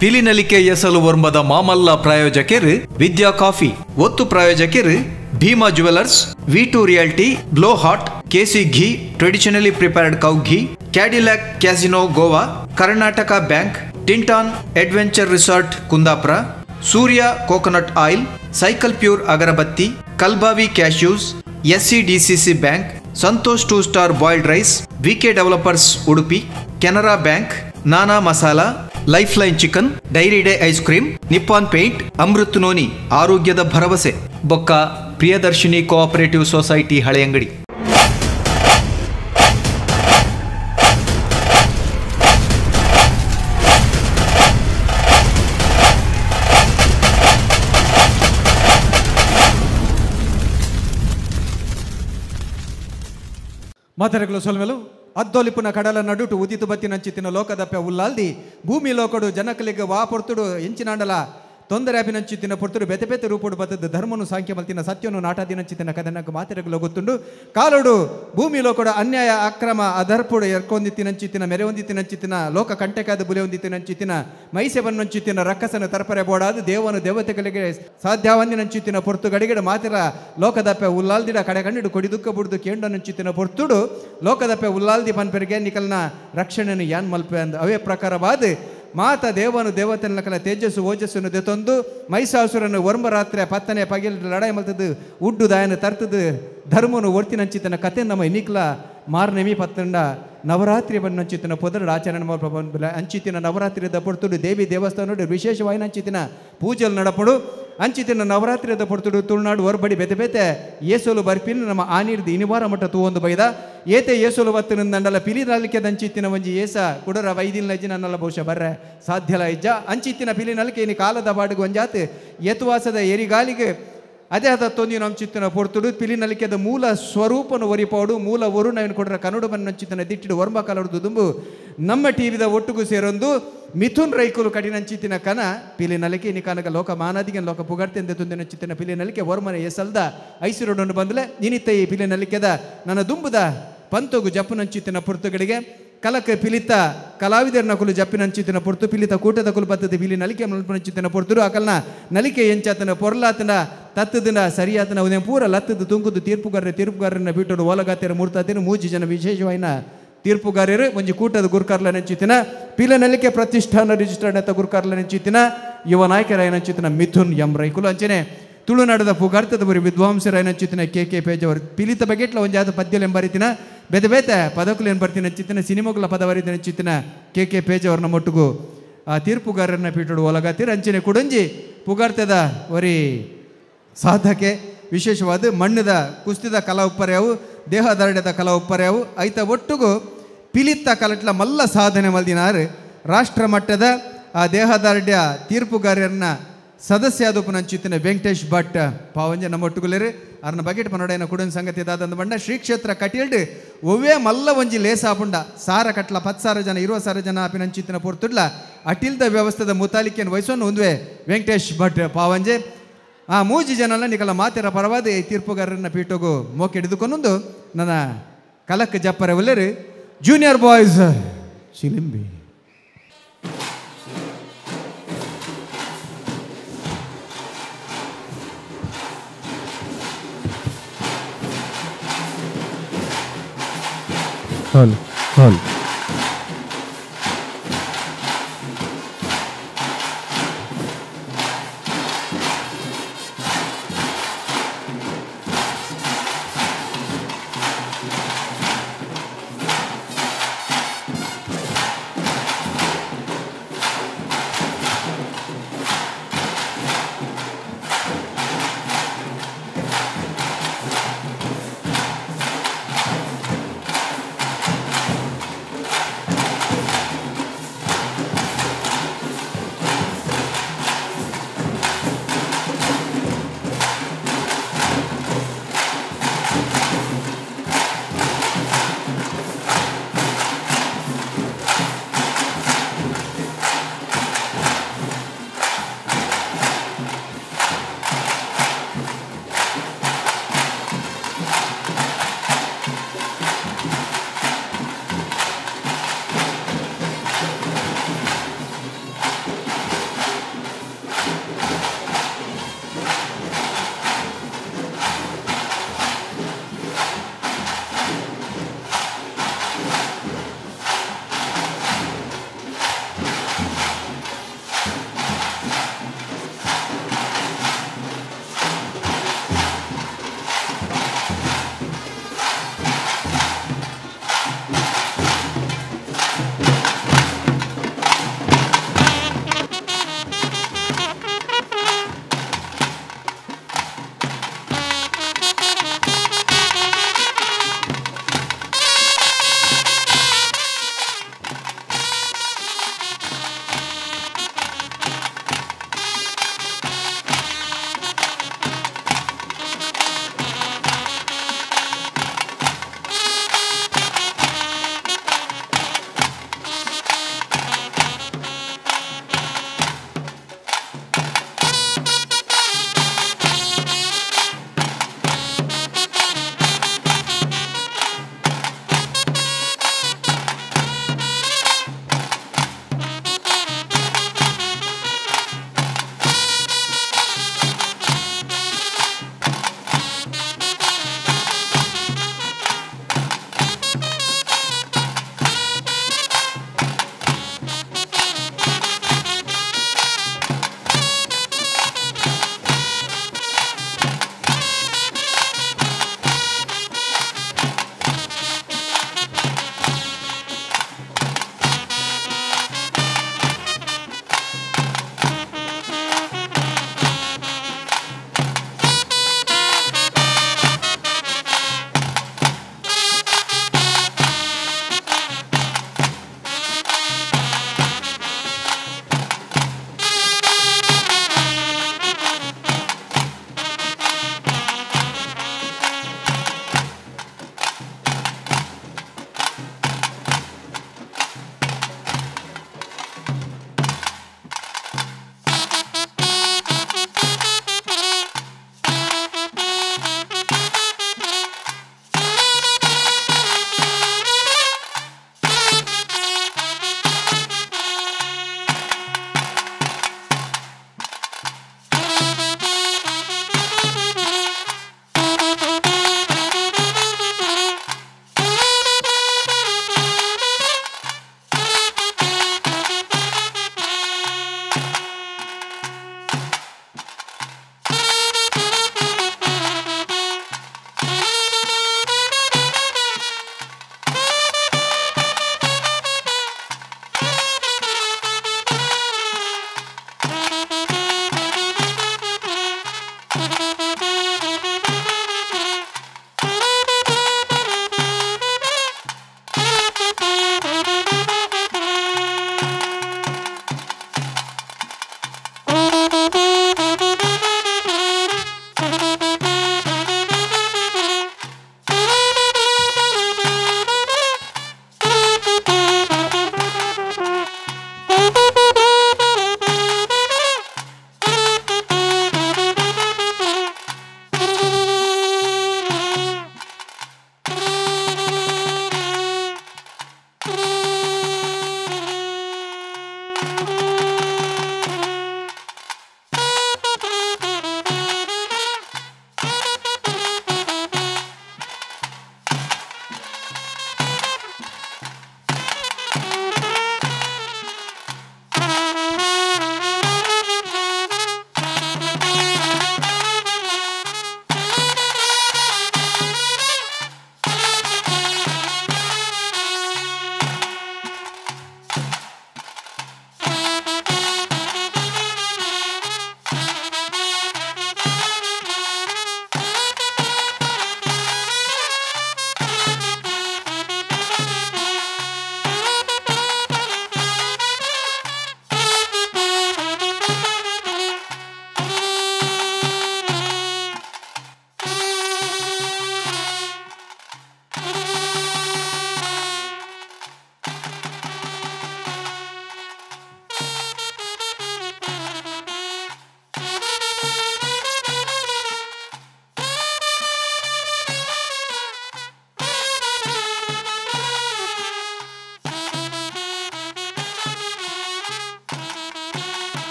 ಪಿಲಿನಲಿಕೆ ಎಸಲು ಒರ್ಂಬದ ಮಾಮಲ್ಲ ಪ್ರಾಯೋಜಕರು ವಿದ್ಯಾ ಕಾಫಿ, ಒತ್ತು ಪ್ರಾಯೋಜಕರು Bhima jewellers, V2 realty, blow hot, KC ghee, traditionally prepared cow ghee, Cadillac casino Goa, Karnataka bank, Tinton adventure resort Kundapura, Surya coconut oil, cycle pure agarbatti, Kalbavi cashews, SCDCC bank, Santosh 2 star boiled rice, VK developers Udupi, Canara bank, Nana masala, life line chicken, dairy day ice cream, Nippon paint, Amrut noni, ಆರೋಗ್ಯದ ಭರವಸೆ, ಬೊಕ್ಕ Priyadarshini cooperative society Haleyangadi. ಮಾತರಗಳು ಸೊಲ್ಮೆಲು ಅದ್ದೊಲಿಪುನ ಕಡಲ ನಡುಟು ಉದಿತು ಬತ್ತಿನಂಚಿತ್ತಿನ ಲೋಕದಪ್ಪೆ ಉಲ್ಲಾಲ್ದಿ ಭೂಮಿ ಲೋಕಡು ಜನಕಲಿಗೆ ವಾ ಪೊರ್ತುಡು ಎಂಚಿನಾಂಡಲ ತೊಂದರೆ ಅಭಿನಂಚಿತ್ತಿನ ಪೊರ್ತುಡು ಬೆತೆ ಬೆತೆ ರೂಪುಡು ಬತ್ತದ ಧರ್ಮನು ಸಾಂಖ್ಯ ಮಲ್ತಿನ ಸತ್ಯನು ನಾಟಾದಿನಂಚಿತ್ತಿನ ಕದನಕ್ಕೆ ಮಾತೆರಗಳು ಗೊತ್ತುಂಡು. ಕಾಲೋಡು ಭೂಮಿ ಲೋಕಡು ಅನ್ಯಾಯ ಅಕ್ರಮ ಅಧರ್ಪುಡು ಎರ್ಕೊಂದಿತ್ತಿನಂಚಿತ್ತಿನ ಮೆರೆ ಹೊಂದಿತ್ತಿನಂಚಿತ್ತಿನ ಲೋಕ ಕಂಟೆಕಾದ ಬುಲೆ ಹೊಂದಿತ್ತಿನಂಚಿತ್ತಿನ ಮೈಸೆ ಬನ್ನಂಚಿತ್ತಿನ ರಕ್ಕಸನ ತರ್ಪರೆ ಬೋಡಾದು ದೇವನು ದೇವತೆಗಳಿಗೆ ಸಾಧ್ಯವಂದಿನಂಚಿತ್ತಿನ ಪೊರ್ತು ಗಡಿಗಡ ಮಾತೆರ ಲೋಕದಪ್ಪೆ ಉಲ್ಲಾಲ್ದಿಡ ಕಡೆ ಕಂಡಿಡು ಕೊಡಿ ದುಃಖ ಬುಡ್ದು ಕೇಂಡನಂಚಿತ್ತಿನ ಪೊರ್ತುಡು ಲೋಕದಪ್ಪೆ ಉಲ್ಲಾಲ್ದಿ ಪನ್ಪೆರಿಗೆ ನಿಕಲ್ನ ರಕ್ಷಣೆಯನ್ನು ಯಾನ್ ಮಲ್ಪೆ ಅಂದ ಅವೇ ಪ್ರಕಾರವಾದ ಮಾತ ದೇವನು ದೇವತೆನ ಕಲ ತೇಜಸ್ಸು ಓಜಸ್ಸನ್ನು ದೆತೊಂದು ಮೈಸಾಸುರನು ಒರ್ಂಬರಾತ್ರೆ ಪತ್ತನೆ ಪಗಿಲ್ ಲಡಾಯಿ ಮಲ್ತದ್ದು ಉಡ್ಡು ದಾಯನ ತರ್ತದು ಧರ್ಮನು ಒರ್ತಿನಂಚಿತನ ಕತೆ ನಮ್ಮ ಇನಿಕ್ಲ ಮಾರ್ನೆಮಿ ಪತ್ತಂಡ ನವರಾತ್ರಿ ಬನ್ನಂಚಿತನ ಪೊದರಡು ಆಚರಣೆ ಅಂಚಿತಿನ ನವರಾತ್ರಿದ ಪೊರ್ತುಡು ದೇವಿ ದೇವಸ್ಥಾನ ವಿಶೇಷವಾಗಿ ಅಂಚಿತಿನ ಪೂಜೆಲ್ ನಡಪಡು ಅಂಚಿತಿನ ನವರಾತ್ರಿದ ಪೊರ್ತುಡು ತುಳುನಾಡು ಹೊರಬಡಿ ಬೆತೆ ಬೆತೆ ಏಸೋಲು ಬರ್ಪಿನ ನಮ್ಮ ಆನೀರ್ದು ಇನಿವಾರ ಮಟ್ಟ ತೂವೊಂದು ಬೈದ ಏತೆ ಏಸೋಲು ಬತ್ತಿನ ಪಿಲಿ ನಲಿಕೆ ದಂಚಿತ್ತಿನ ಒಂಜಿ ಏಸ ಕುಡರ ವೈದಿಲ್ ನಜ್ಜಿ ನನ್ನಲ್ಲ ಬಹುಶಃ ಬರ್ರೆ ಸಾಧ್ಯಲ ಇಜ್ಜ ಅಂಚಿತ್ತಿನ ಪಿಲಿ ನಲಿಕೆ ಇನಿ ಕಾಲದ ಬಾಡಿಗೆ ಒಂಜಾತ್ ಏತುವಾಸದ ಎರಿಗಾಲಿಗೆ ಅದೇ ಅದ ತೊಂದಿ ನಮ್ಮ ಚಿತ್ತನ ಪೊರ್ತುಡು ಪಿಲಿ ನಲಿಕೆದ ಮೂಲ ಸ್ವರೂಪನು ಒರಿಪೋಡು ಮೂಲ ಒರು ನವೀನ್ ಕೊಡ್ರ ಕನ್ನಡ ಬನ್ನ ದಿಟ್ಟಿಡು ಒರ್ಂಬ ಕಲರ್ದು ದುಂಬು ನಮ್ಮ ಟಿವಿದ ಒಟ್ಟುಗು ಸೇರೊಂದು ಮಿಥುನ್ ರೈಕುಲು ಕಡಿನಂಚಿತ್ತಿನ ಕನ ಪಿಲಿ ನಲಿಕೆ ಇನಿ ಕನಕ ಲೋಕ ಮಾನಾದಿಗೆ ಲೋಕ ಪುಗರ್ತೆಂದೆ ತುಂದಿನ ಚಿತ್ತಿನ ಪಿಲಿ ನಲಿಕೆ ಒರ್ಮನೆ ಎಸಲ್ದ ಐಸಿರೋಡನ್ನು ಬಂದಲೆ ನಿನಿತ್ತ ಈ ಪಿಲಿ ನಲಿಕೆದ ನನ್ನ ದುಂಬುದ ಪಂತೊಗು ಜಪ್ಪುನಂಚಿತ್ತಿನ ಪೊರ್ತುಗಳಿಗೆ ಕಲಕ ಪಿಲಿತ ಕಲಾವಿದರನ ಕುಲು ಜಪ್ಪಿನಂಚಿತ್ತಿನ ಪೊರ್ತು ಪಿಲಿತ ಕೂಟದ ಕುಲು ಬತ್ತದ ಪಿಲಿ ನಲಿಕೆ ಮಲ್ಪನಂಚಿತ್ತಿನ ಪೊರ್ತುರು ಅಕಲ್ನ ನಲಿಕೆ ಎಂಚಾತನ ಪೊರ್ಲಾತನ ತತ್ತದಿನ ಸರಿಯಾತನ ಉದಯ ಪೂರ ಲತ್ತದ ತುಂಕುದು ತೀರ್ಪುಗಾರರ ತೀರ್ಪುಗಾರರನ್ನ ಬಿಟ್ಟರು ಓಲಗಾತಿರ ಮೂರ್ತಾತಿರ ಮೂಜಿ ಜನ ವಿಶೇಷವಾಯಿನ ತೀರ್ಪುಗಾರರು ಒಂಜಿ ಕೂಟದ ಗುರುಕಾರ್ಲ ನೆಂಚಿತ್ತಿನ ಪಿಲ ನಲಿಕೆ ಪ್ರತಿಷ್ಠಾನ ರಿಜಿಸ್ಟರ್ಡ್ ಅಂತ ಗುರುಕಾರ್ಲ ನೆಂಚಿತ್ತಿನ ಯುವ ನಾಯಕರಾಯನಂಚಿತ್ತಿನ ಮಿಥುನ್ ಎಂ ರೈಕುಲು ಅಂಚನೆ ತುಳುನಾಡದ ಪುಗಾರ್ತದ ಬರಿ ವಿದ್ವಾಂಸರಾಯನಂಚಿತ್ತಿನ ಕೆ ಕೆ ಪೇಜ್ ಅವರು ಪಿಲಿತ ಬಗೆಟ್ಲ ಒಂಜಾದ ಪದ್ಯಲು ಎಂಬರಿತಿನ ಬೇತೆ ಬೇತೆ ಪದಕುಲು ಏನು ಬರ್ತೀನಿ ಚಿತ್ತಿನ ಸಿನಿಮಾಗಳ ಪದ ಬರೀತಿನ ಚಿತ್ತಿನ ಕೆ ಕೆ ಪೇಜ್ ಅವ್ರನ್ನ ಮೊಟ್ಟುಗು ಆ ತೀರ್ಪುಗಾರರನ್ನ ಪೀಠೋಡು ಒಲಗಾತಿರ ಅಂಚನೆ ಕುಡಂಜಿ ಪುಗಾರ್ತದ ವರಿ ಸಾಧಕೆ ವಿಶೇಷವಾದ ಮಣ್ಣದ ಕುಸ್ತಿದ ಕಲಾ ಉಪ್ಪರ್ಯಾವು ದೇಹದಾರ್ಢ್ಯದ ಕಲಾ ಉಪ್ಪರ್ಯಾವು ಐತ ಒಟ್ಟುಗು ಪಿಲಿತ್ತ ಕಲಟ್ಲ ಮಲ್ಲ ಸಾಧನೆ ಮಲ್ದಿನಾರು ರಾಷ್ಟ್ರ ಮಟ್ಟದ ಆ ದೇಹದಾರ್ಢ್ಯ ತೀರ್ಪುಗಾರರನ್ನ ಸದಸ್ಯ ಆದಪು ವೆಂಕಟೇಶ್ ಭಟ್ ಪಾವಂಜ ನಮ್ಮ ಒಟ್ಟುಗುಲೇರು ಅರ್ನ ಬಗೆಟ್ ಪನೋಡೈನ ಕುಡನ್ ಸಂಗತಿ ದಾದಂದ ಬಣ್ಣ ಶ್ರೀ ಕ್ಷೇತ್ರ ಕಟೀಲ್ಡ್ ಒವ್ವೇ ಮಲ್ಲ ಒಂಜಿ ಲೇಸಾಪುಂಡ ಸಾರ ಕಟ್ಲ 10,000 ಜನ 20,000 ಜನ ಆಪಿನಂಚಿತ್ತಿನ ಪೊರ್ತುಡ್ಲ ಅಟಿಲ್ದ ವ್ಯವಸ್ಥೆದ ಮುತಾಲಿಕೆಯನ್ನು ವಹಿಸೋನು ಒಂದುವೆ ವೆಂಕಟೇಶ್ ಭಟ್ ಪಾವಂಜೆ ಆ ಮೂಜಿ ಜನಲ್ಲ ನಿಕಲ ಮಾತೆರ ಪರವಾದ ಈ ತೀರ್ಪುಗಾರರನ್ನ ಪೀಠಗು ಮೋಕೆ ಹಿಡಿದುಕೊಂಡೊಂದು ನನ್ನ ಕಲಕ್ ಜಪ್ಪರೆ ಒಲ್ಲೇರು ಜೂನಿಯರ್ ಬಾಯ್ಸ್ ಚಿಲಿಂಬಿ. ಹಲ್ ಹಲ್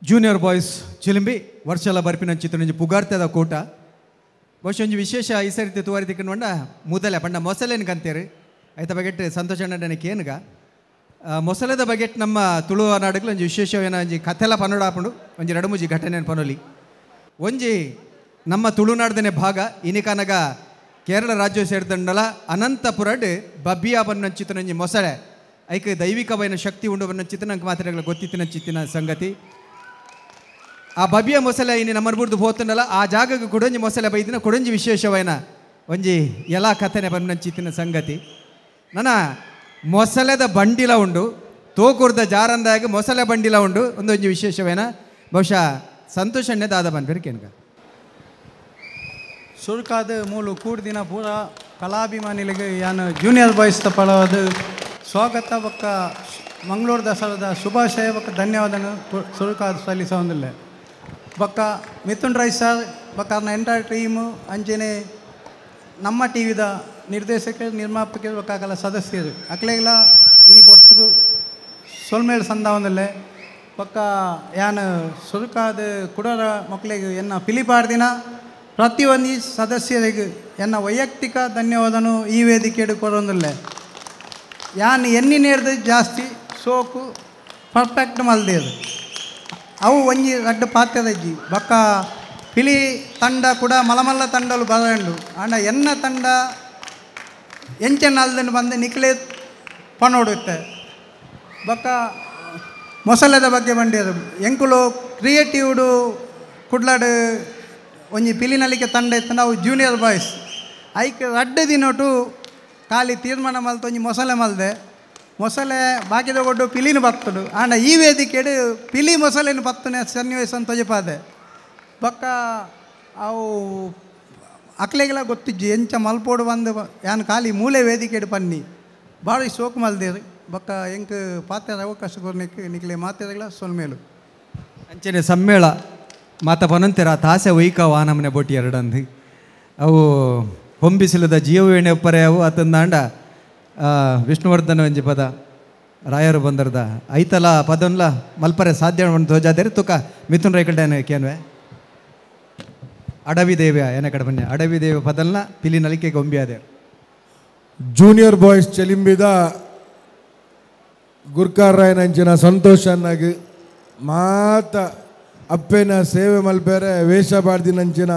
Junior boys Chilimbi ವರ್ಷಲ ಬರ್ಪಿನಂಚಿತ್ತಿನ ಪುಗಾರ್ತೆದ ಕೂಟ. ಬಹುಶಃ ಒಂಜಿ ವಿಶೇಷ ಈ ಸರಿತಿ ತೂವರೆ ತಿಕ್ಕಂಡ ಮುದಲೆ ಪಂಡ ಮೊಸಲೆನ್ ಕಂತೇರು ಐತ ಬಗೆಟ್ ಸಂತೋಷ ಅಣ್ಣನ ಕೇನುಗ. ಮೊಸಲೆದ ಬಗೆಟ್ ನಮ್ಮ ತುಳುವ ನಾಡುಗಳು ಒಂಜಿ ವಿಶೇಷವೇನ ಒಂಜಿ ಕಥೆಲ ಪನ್ನೊಡಾಪುಂಡು, ಒಂಜಿ ರಡು ಮೂಜಿ ಘಟನೆ ಪನೊಲಿ. ಒಂಜಿ ನಮ್ಮ ತುಳುನಾಡ್ದನೆ ಭಾಗ ಇನಿಕನಗ ಕೇರಳ ರಾಜ್ಯ ಸೇರಿದಂಡಲ ಅನಂತಪುರಡ್ ಬಬ್ಬಿಯಾ ಬನ್ನಂಚಿತ್ತಿನ ಒಂಜಿ ಮೊಸಳೆ ಐಕ್ ದೈವಿಕವೈನ ಶಕ್ತಿ ಉಂಡು ಬನ್ನಂಚಿತ್ತಿನ ನಂಗೆ ಮಾತ್ರೆಗಳ ಗೊತ್ತಿತ್ತಿನ ಚಿತ್ತಿನ ಸಂಗತಿ. ಆ ಬಬಿಯ ಮೊಸಳೆ ಇನ್ನು ನಮ್ಮ ಬುಡ್ದು ಹೋತನಲ್ಲ ಆ ಜಾಗಕ್ಕೆ ಕೊಡೊಂಜಿ ಮೊಸಳೆ ಬೈದಿನ ಕೊಡೊಂಜಿ ವಿಶೇಷವೈನ ಒಂಜಿ ಎಲ್ಲ ಕಥೆನೆ ಬನ್ನಂಚಿತ್ತಿನ ಸಂಗತಿ. ನನ್ನ ಮೊಸಳೆದ ಬಂಡಿಲ ಉಂಡು, ತೋಕೂರ್ದ ಜಾರಂದಾಗ ಮೊಸಳೆ ಬಂಡಿಲ ಉಂಡು ಒಂದೊಂಜಿ ವಿಶೇಷವೇನ. ಬಹುಶಃ ಸಂತೋಷಣ್ಣೆ ದಾದ ಬನ್ಬೇಕೇನ್ಗ. ಸುರುಕಾದ ಮೂಲು ಕೂಡ್ದಿನ ಪೂರ ಕಲಾಭಿಮಾನಿಗಳಿಗೆ ಯಾನು ಜೂನಿಯರ್ ಬಾಯ್ಸ್ ತಪ್ಪಳವಾದ ಸ್ವಾಗತ ಬಕ್ಕ ಮಂಗಳೂರು ದಸರಾದ ಶುಭಾಶಯ ಬಕ್ಕ ಧನ್ಯವಾದ ಸುರುಕಾದ ಸಲ್ಲಿಸೋದಿಲ್ಲ. ಬಕ್ಕ ಮಿಥುನ್ ರೈ ಸರ್ ಬಕ್ಕ ಅವ್ರನ್ನ ಎಂಟೈರ್ ಟೀಮು ಅಂಚೆನೆ ನಮ್ಮ ಟಿ ವಿದ ನಿರ್ದೇಶಕರು ನಿರ್ಮಾಪಕರು ಬಕ್ಕಾಗಲ್ಲ ಸದಸ್ಯರು ಅಕ್ಲೆಗಳ ಈ ಪೊರ್ತುಗು ಸೊಲ್ಮೇಲ್ ಸಂದಾವೊಂದಿಲ್ಲ. ಬಕ್ಕ ಯಾನು ಸುರುಕಾದ ಕುಡರ ಮಕ್ಕಳಿಗೆ ಎನ್ನ ಪಿಲಿಪಾಡ್ದಿನ ಪ್ರತಿಯೊಂದು ಸದಸ್ಯರಿಗೆ ಎನ್ನ ವೈಯಕ್ತಿಕ ಧನ್ಯವಾದನು ಈ ವೇದಿಕೆಡು ಕೊಡೊಂದಿಲ್ಲ. ಯಾನು ಎನ್ನಿನೇರ್ದು ಜಾಸ್ತಿ ಸೋಕು ಪರ್ಫೆಕ್ಟ್ ಮಲ್ದೇದು ಅವು ಒಂಜಿ ರಡ್ಡು ಪಾತ್ಯದಜ್ಜಿ. ಬಕ್ಕ ಪಿಲಿ ತಂಡ ಕೂಡ ಮಲಮಲ್ಲ ತಂಡಲು ಬರಂಡು ಆಂಡ ಎನ್ನ ತಂಡ ಎಂಚೆನ್ನ ಅಲ್ದನ್ನು ಬಂದು ನಿಕ್ಲೆ ಪನೋಡುತ್ತೆ. ಬಕ್ಕ ಮೊಸಳೆದ ಬಗ್ಗೆ ಬಂಡಿಯದು ಎಂಕುಲು ಕ್ರಿಯೇಟಿವ್ಡು ಕುಡ್ಲಾಡು ಒಂಜಿ ಪಿಲಿನಲಿಕೆ ತಂಡ ಇತ್ತು ನಾವು ಜೂನಿಯರ್ ಬಾಯ್ಸ್ ಐಕ್ ರಡ್ಡು ದಿನೊಟು ಖಾಲಿ ತೀರ್ಮಾನ ಮಲ್ತು ಒಂಜಿ ಮೊಸಳೆ ಮಲ್ದೆ ಮೊಸಳೆ ಬಾಕಿದ ಕೊಟ್ಟು ಪಿಲಿನ ಬತ್ತುಡು ಆಂಡ ಈ ವೇದಿಕೆಡು ಪಿಲಿ ಮೊಸಳೆನ ಬತ್ತುನೆ ಸನ್ನಿವೇಶ ಅಂತ ತೊಜಪಾದೆ. ಬಕ್ಕ ಅವು ಅಕ್ಲೆಗೆಲ್ಲ ಗೊತ್ತಿಜ್ಜಿ ಎಂಚ ಮಲ್ಪೋಡು ಬಂದು ಯಾನ್ ಖಾಲಿ ಮೂಲೆ ವೇದಿಕೆಡು ಪನ್ನಿ ಭಾರಿ ಸೋಕು ಮಲ್ದೇರು. ಬಕ್ಕ ಎಂಕ್ ಪಾತ್ರ ಅವಕಾಶ ಕೊರ್ನಿಕ್ ನಿಕ್ಲೆ ಮಾತೆರೆಗ್ಲ ಸೊಲ್ಮೇಲು. ಅಂಚನೆ ಸಮ್ಮೇಳ ಮಾತ ಪನಂತೆರ ತಾಸೆ ವೈಕ ವಾನಮನೆ ಬೊಟ್ಟಿ ಎರಡಂದು ಅವು ಹೊಂಬಿಸಿಲದ ಜೀವವೇಣೆ ಒಪ್ಪರೆ ಅವು ಅತಂದಾಂಡ ವಿಷ್ಣುವರ್ಧನ ಒಂಜಿ ಪದ ರಾಯರು ಬಂದರ್ದ ಐತಲ ಪದನ್ಲ ಮಲ್ಪರೆ ಸಾಧ್ಯ ತೋಜಾದೇರಿ ತುಕ ಮಿಥುನ್ ರೈಕಲ್ಡೇನ ಕೇನ್ವೆ ಅಡವಿ ದೇವ್ಯ ಏನ ಕಡೆ ಬನ್ನಿ ಅಡವಿ ದೇವ ಪದಲ್ನ ಪಿಲಿ ನಲಿಕೆ ಗೊಂಬಿಯಾದೆ. ಜೂನಿಯರ್ ಬಾಯ್ಸ್ ಚೆಲಿಂಬಿದ ಗುರ್ಕಾರ್ ರಾಯನಂಚಿನ ಸಂತೋಷನ್ನಾಗಿ ಮಾತ ಅಪ್ಪೆನ ಸೇವೆ ಮಲ್ಪೇರೆ ವೇಷ ಬಾಡ್ದಿನಂಚಿನ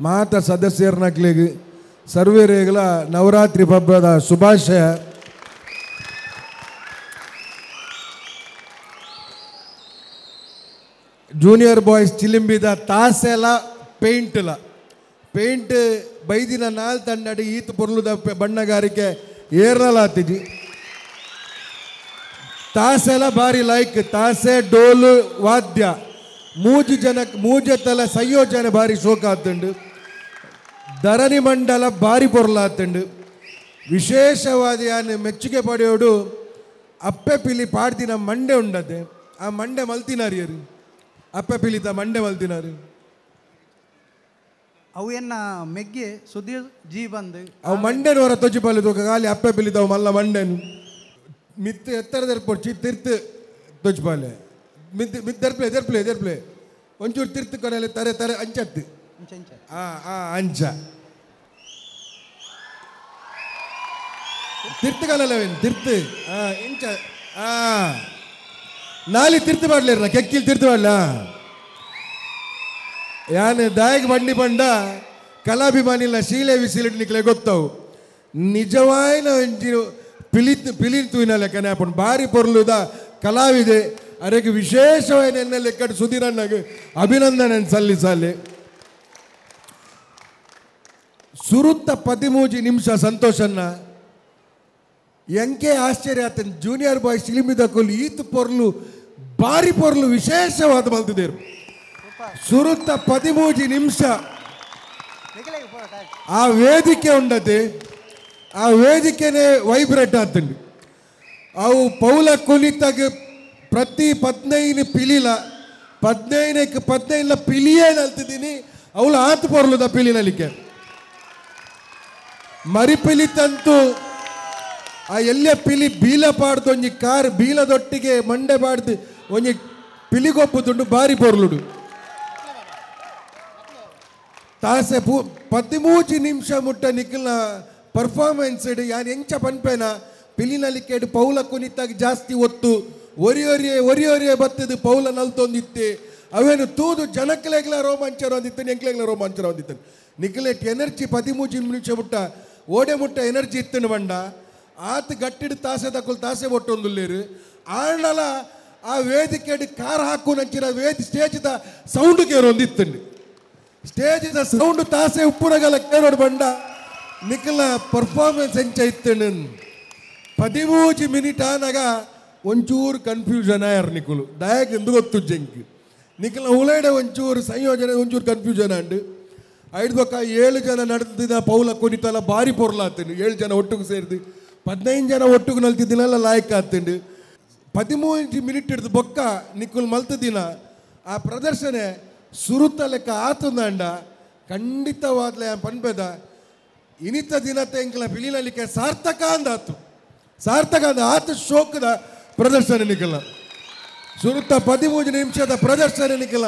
ಮಾತ ಸದಸ್ಯರನಕ್ಲಿಗೆ ಸರ್ವೇರೇಗಳ ನವರಾತ್ರಿ ಹಬ್ಬದ ಶುಭಾಶಯ. ಜೂನಿಯರ್ ಬಾಯ್ಸ್ ಚಿಲಿಂಬಿದ ತಾಸೆಲ ಪೇಂಟ್ಲ ಪೇಂಟ್ ಬೈದಿನ ನಾಲ್ ತಂಡಡಿ ಈತ ಪೊರ್ಲುದ ಬಣ್ಣಗಾರಿಕೆ ಏರ್ನಲಾತಿಜಿ. ತಾಸೆಲ ಬಾರಿ ಲೈಕ್ ತಾಸೆ ಡೋಲು ವಾದ್ಯ ಮೂಜು ಜನ ಮೂಜೆತಲ ಸಂಯೋಜನೆ ಬಾರಿ ಶೋಕ ಆತುಂಡು. ಧರಣಿ ಮಂಡಲ ಬಾರಿ ಪೊರ್ಲಾತುಂಡು. ವಿಶೇಷವಾದ ಯಾನು ಮೆಚ್ಚುಗೆ ಪಡೆಯೋಡು ಅಪ್ಪೆ ಪಿಲಿ ಪಾಡ್ದಿನ ಮಂಡೆ ಉಂಡದೆ ಆ ಮಂಡೆ ಮಲ್ತಿನಾರಿಯರು ಅಪ್ಪೆ ಪಿಲಿತ ಮಂಡೆ ಮಲ್ತಿನಾರು ಅವು ಎನ್ನ ಮೆಗ್ಗೆ ಸುಧೀರ್ ಜಿ ಬಂದು ಅವು ಮಂಡೆನವರ ತೊಜಿಪಾಲು ತೂಕ ಖಾಲಿ ಅಪ್ಪೆ ಪಿಲಿತವು ಮಲ್ಲ ಮಂಡೆನು ಮಿತ್ತು ಎತ್ತರ ದರ್ಪೊಡ್ಚಿ ತಿರ್ತು ತೊಜಿಪಾಲೆ ಮಿತ್ ಮಿತ್ ದರ್ಪ್ಲೆ ದರ್ಪ್ಲೆ ದರ್ಪ್ಲೆ ಒಂಚೂರು ತಿರ್ತು ಕೊನೆಲೆ ತರೆ ತರೆ ಅಂಚತ್ತು ಆ ಆ ಅಂಚ ತಿರ್ತು ಕಲಲ್ಲವೇನು ತಿರ್ತು ಆ ಇಂಚ ಆ ನಾಲಿ ತಿರ್ತು ಮಾಡಲಿರ ಕೆಕ್ಕಿಲ್ ತಿರ್ತು ಮಾಡಲ ಯಾನು ದಾಯಕ್ ಬಂಡಿ ಪಂಡ ಕಲಾಭಿಮಾನಿಲ್ಲ ಶೀಲೆ ವಿಸಿಲಿಟ್ ನಿಕ್ಲೆ ಗೊತ್ತವು ನಿಜವಾಯಿನ ಒಂಜಿ ಪಿಲಿ ಪಿಲಿ ತೂಯಿನ ಲೆಕ್ಕನೆ ಆಪುಂಡು ಬಾರಿ ಪೊರ್ಲುದ ಕಲಾವಿದೆ ಅರೆಗೆ ವಿಶೇಷವಾಯಿನ ಎನ್ನ ಲೆಕ್ಕಡ್ ಸುಧೀರಣ್ಣಗೆ ಅಭಿನಂದನೆ ಸಲ್ಲಿಸಲಿ. ಸುರುತ್ತ 13 ನಿಮಿಷ ಸಂತೋಷನ್ನ ಎಂಕೆ ಆಶ್ಚರ್ಯ ಆತನ ಜೂನಿಯರ್ ಬಾಯ್ ಸಿಲಿಮಿದ ಕೊಲ್ಲಿ ಈತ ಪೊರ್ಲು ಬಾರಿ ಪೊರ್ಲು ವಿಶೇಷವಾದ ಮಲ್ತಿದ್ದೇರು. ಸುರುತ್ತ 13 ನಿಮಿಷ ಆ ವೇದಿಕೆ ಉಂಡತೆ ಆ ವೇದಿಕೆನೇ ವೈಬ್ರೇಟ್ ಆತಂಡು. ಅವು ಪೌಲ ಕುಲಿತಾಗ ಪ್ರತಿ 15 ಪಿಲಿಲ 15ಕ್ಕೆ 15 ಪಿಲಿಯೇ ನಲ್ತಿದ್ದೀನಿ ಅವಳು ಆತು ಪೊರ್ಲುದ ಪಿಲಿನಲಿಕ್ಕೆ ಮರಿಪಿಲಿತಂತೂ ಆ ಎಲ್ಲ ಪಿಲಿ ಬೀಲ ಪಾಡ್ದು ಒಂಜಿ ಕಾರ್ ಬೀಲದೊಟ್ಟಿಗೆ ಮಂಡೆ ಪಾಡ್ದು ಒಂಜಿ ಪಿಲಿಗೊಪ್ಪುದುಂಡು ಬಾರಿ ಪೊರ್ಲುಡು ತಾಸೆ ಪೂ 13 ನಿಮಿಷ ಮುಟ್ಟ ನಿಖಲ್ನ ಪರ್ಫಾರ್ಮೆನ್ಸ್ ಯಾನ್ ಎಂಚ ಪನ್ಪೇನ ಪಿಲಿನಲಿಕೆಡ್ ಪೌಲ ಕುನಿತಾಗ ಜಾಸ್ತಿ ಒತ್ತು ಒರಿ ಒರಿಯೇ ಒರಿ ಒರಿಯೇ ಬತ್ತದು ಪೌಲ ನಲ್ತೊಂದಿತ್ತೆ ಅವೇನು ತೂದು ಜನಕ್ಲೆಗ್ಲ ರೋಮಾಂಚನ ಹೊಂದಿತ್ತು ಎಂಕ್ಲೆಗ್ಲ ರೋಮಾಂಚನ ಹೊಂದಿತ್ತು ನಿಖಲೆಟ್ ಎನರ್ಜಿ 13 ನಿಮಿಷ ಮುಟ್ಟ ಓಡೆ ಮುಟ್ಟ ಎನರ್ಜಿ ಇತ್ತನು ಬಂಡ ಆತ ಗಟ್ಟಿಡು ತಾಸೆ ತಕೊಲ್ ತಾಸೆ ಒಟ್ಟೊಂದುಲ್ಲೇರು ಆಂಡಲ ಆ ವೇದಿಕೆಡ್ ಕಾರ್ ಹಾಕು ನಂಚಿನ ವೇದಿ ಸ್ಟೇಜ್ದ ಸೌಂಡ್ ಕೇರೊಂದಿತ್ತಂಡು ಸ್ಟೇಜ್ದ ಸೌಂಡ್ ತಾಸೆ ಉಪ್ಪುನಗಲ ಕೇರೋಡು ಬಂಡ ನಿಖಲ ಪರ್ಫಾರ್ಮೆನ್ಸ್ ಎಂಚ ಇತ್ತನು 13 ಮಿನಿಟ್ ಆನಾಗ ಒಂಚೂರು ಕನ್ಫ್ಯೂಷನ್ ಆಯರ್ ನಿಖಲು ದಯಾಗ ಎಂದು ಗೊತ್ತು ಜಂಕ್ ನಿಖಲ ಉಲೈಡೆ ಒಂಚೂರು ಸಂಯೋಜನೆ ಒಂಚೂರು ಕನ್ಫ್ಯೂಷನ್ ಆಂಡು ಐದು ಬೊಕ್ಕ 7 ಜನ ನಡೆದಿದ್ದ ಪೌಲ ಕುಣಿತಲ್ಲ ಭಾರಿ ಪೊರ್ಲಾತಂಡು 7 ಜನ ಒಟ್ಟಿಗೆ ಸೇರಿದು 15 ಜನ ಒಟ್ಟಿಗೆ ನಲ್ತಿದ್ದಿನಲ್ಲ ಲಾಯಕ್ ಆತಂಡು 13 ಮಿನಿಟ್ ಹಿಡಿದು ಬೊಕ್ಕ ನಿಖಲ್ ಮಲ್ತದಿನ ಆ ಪ್ರದರ್ಶನ ಸುರುತ ಲೆಕ್ಕ ಆತಂದಂಡ ಖಂಡಿತವಾದ್ಲೆ ಪನ್ಪೆದ ಇನಿತ ದಿನತೆ ಎಂಕಲ ಪಿಲಿನಲಿಕ್ಕೆ ಸಾರ್ಥಕ ಅಂದಾತು ಸಾರ್ಥಕ ಅಂದ ಆತ ಶೋಕದ ಪ್ರದರ್ಶನ ನಿಖಲ ಸುರುತ 13 ನಿಮಿಷದ ಪ್ರದರ್ಶನ ನಿಖಲ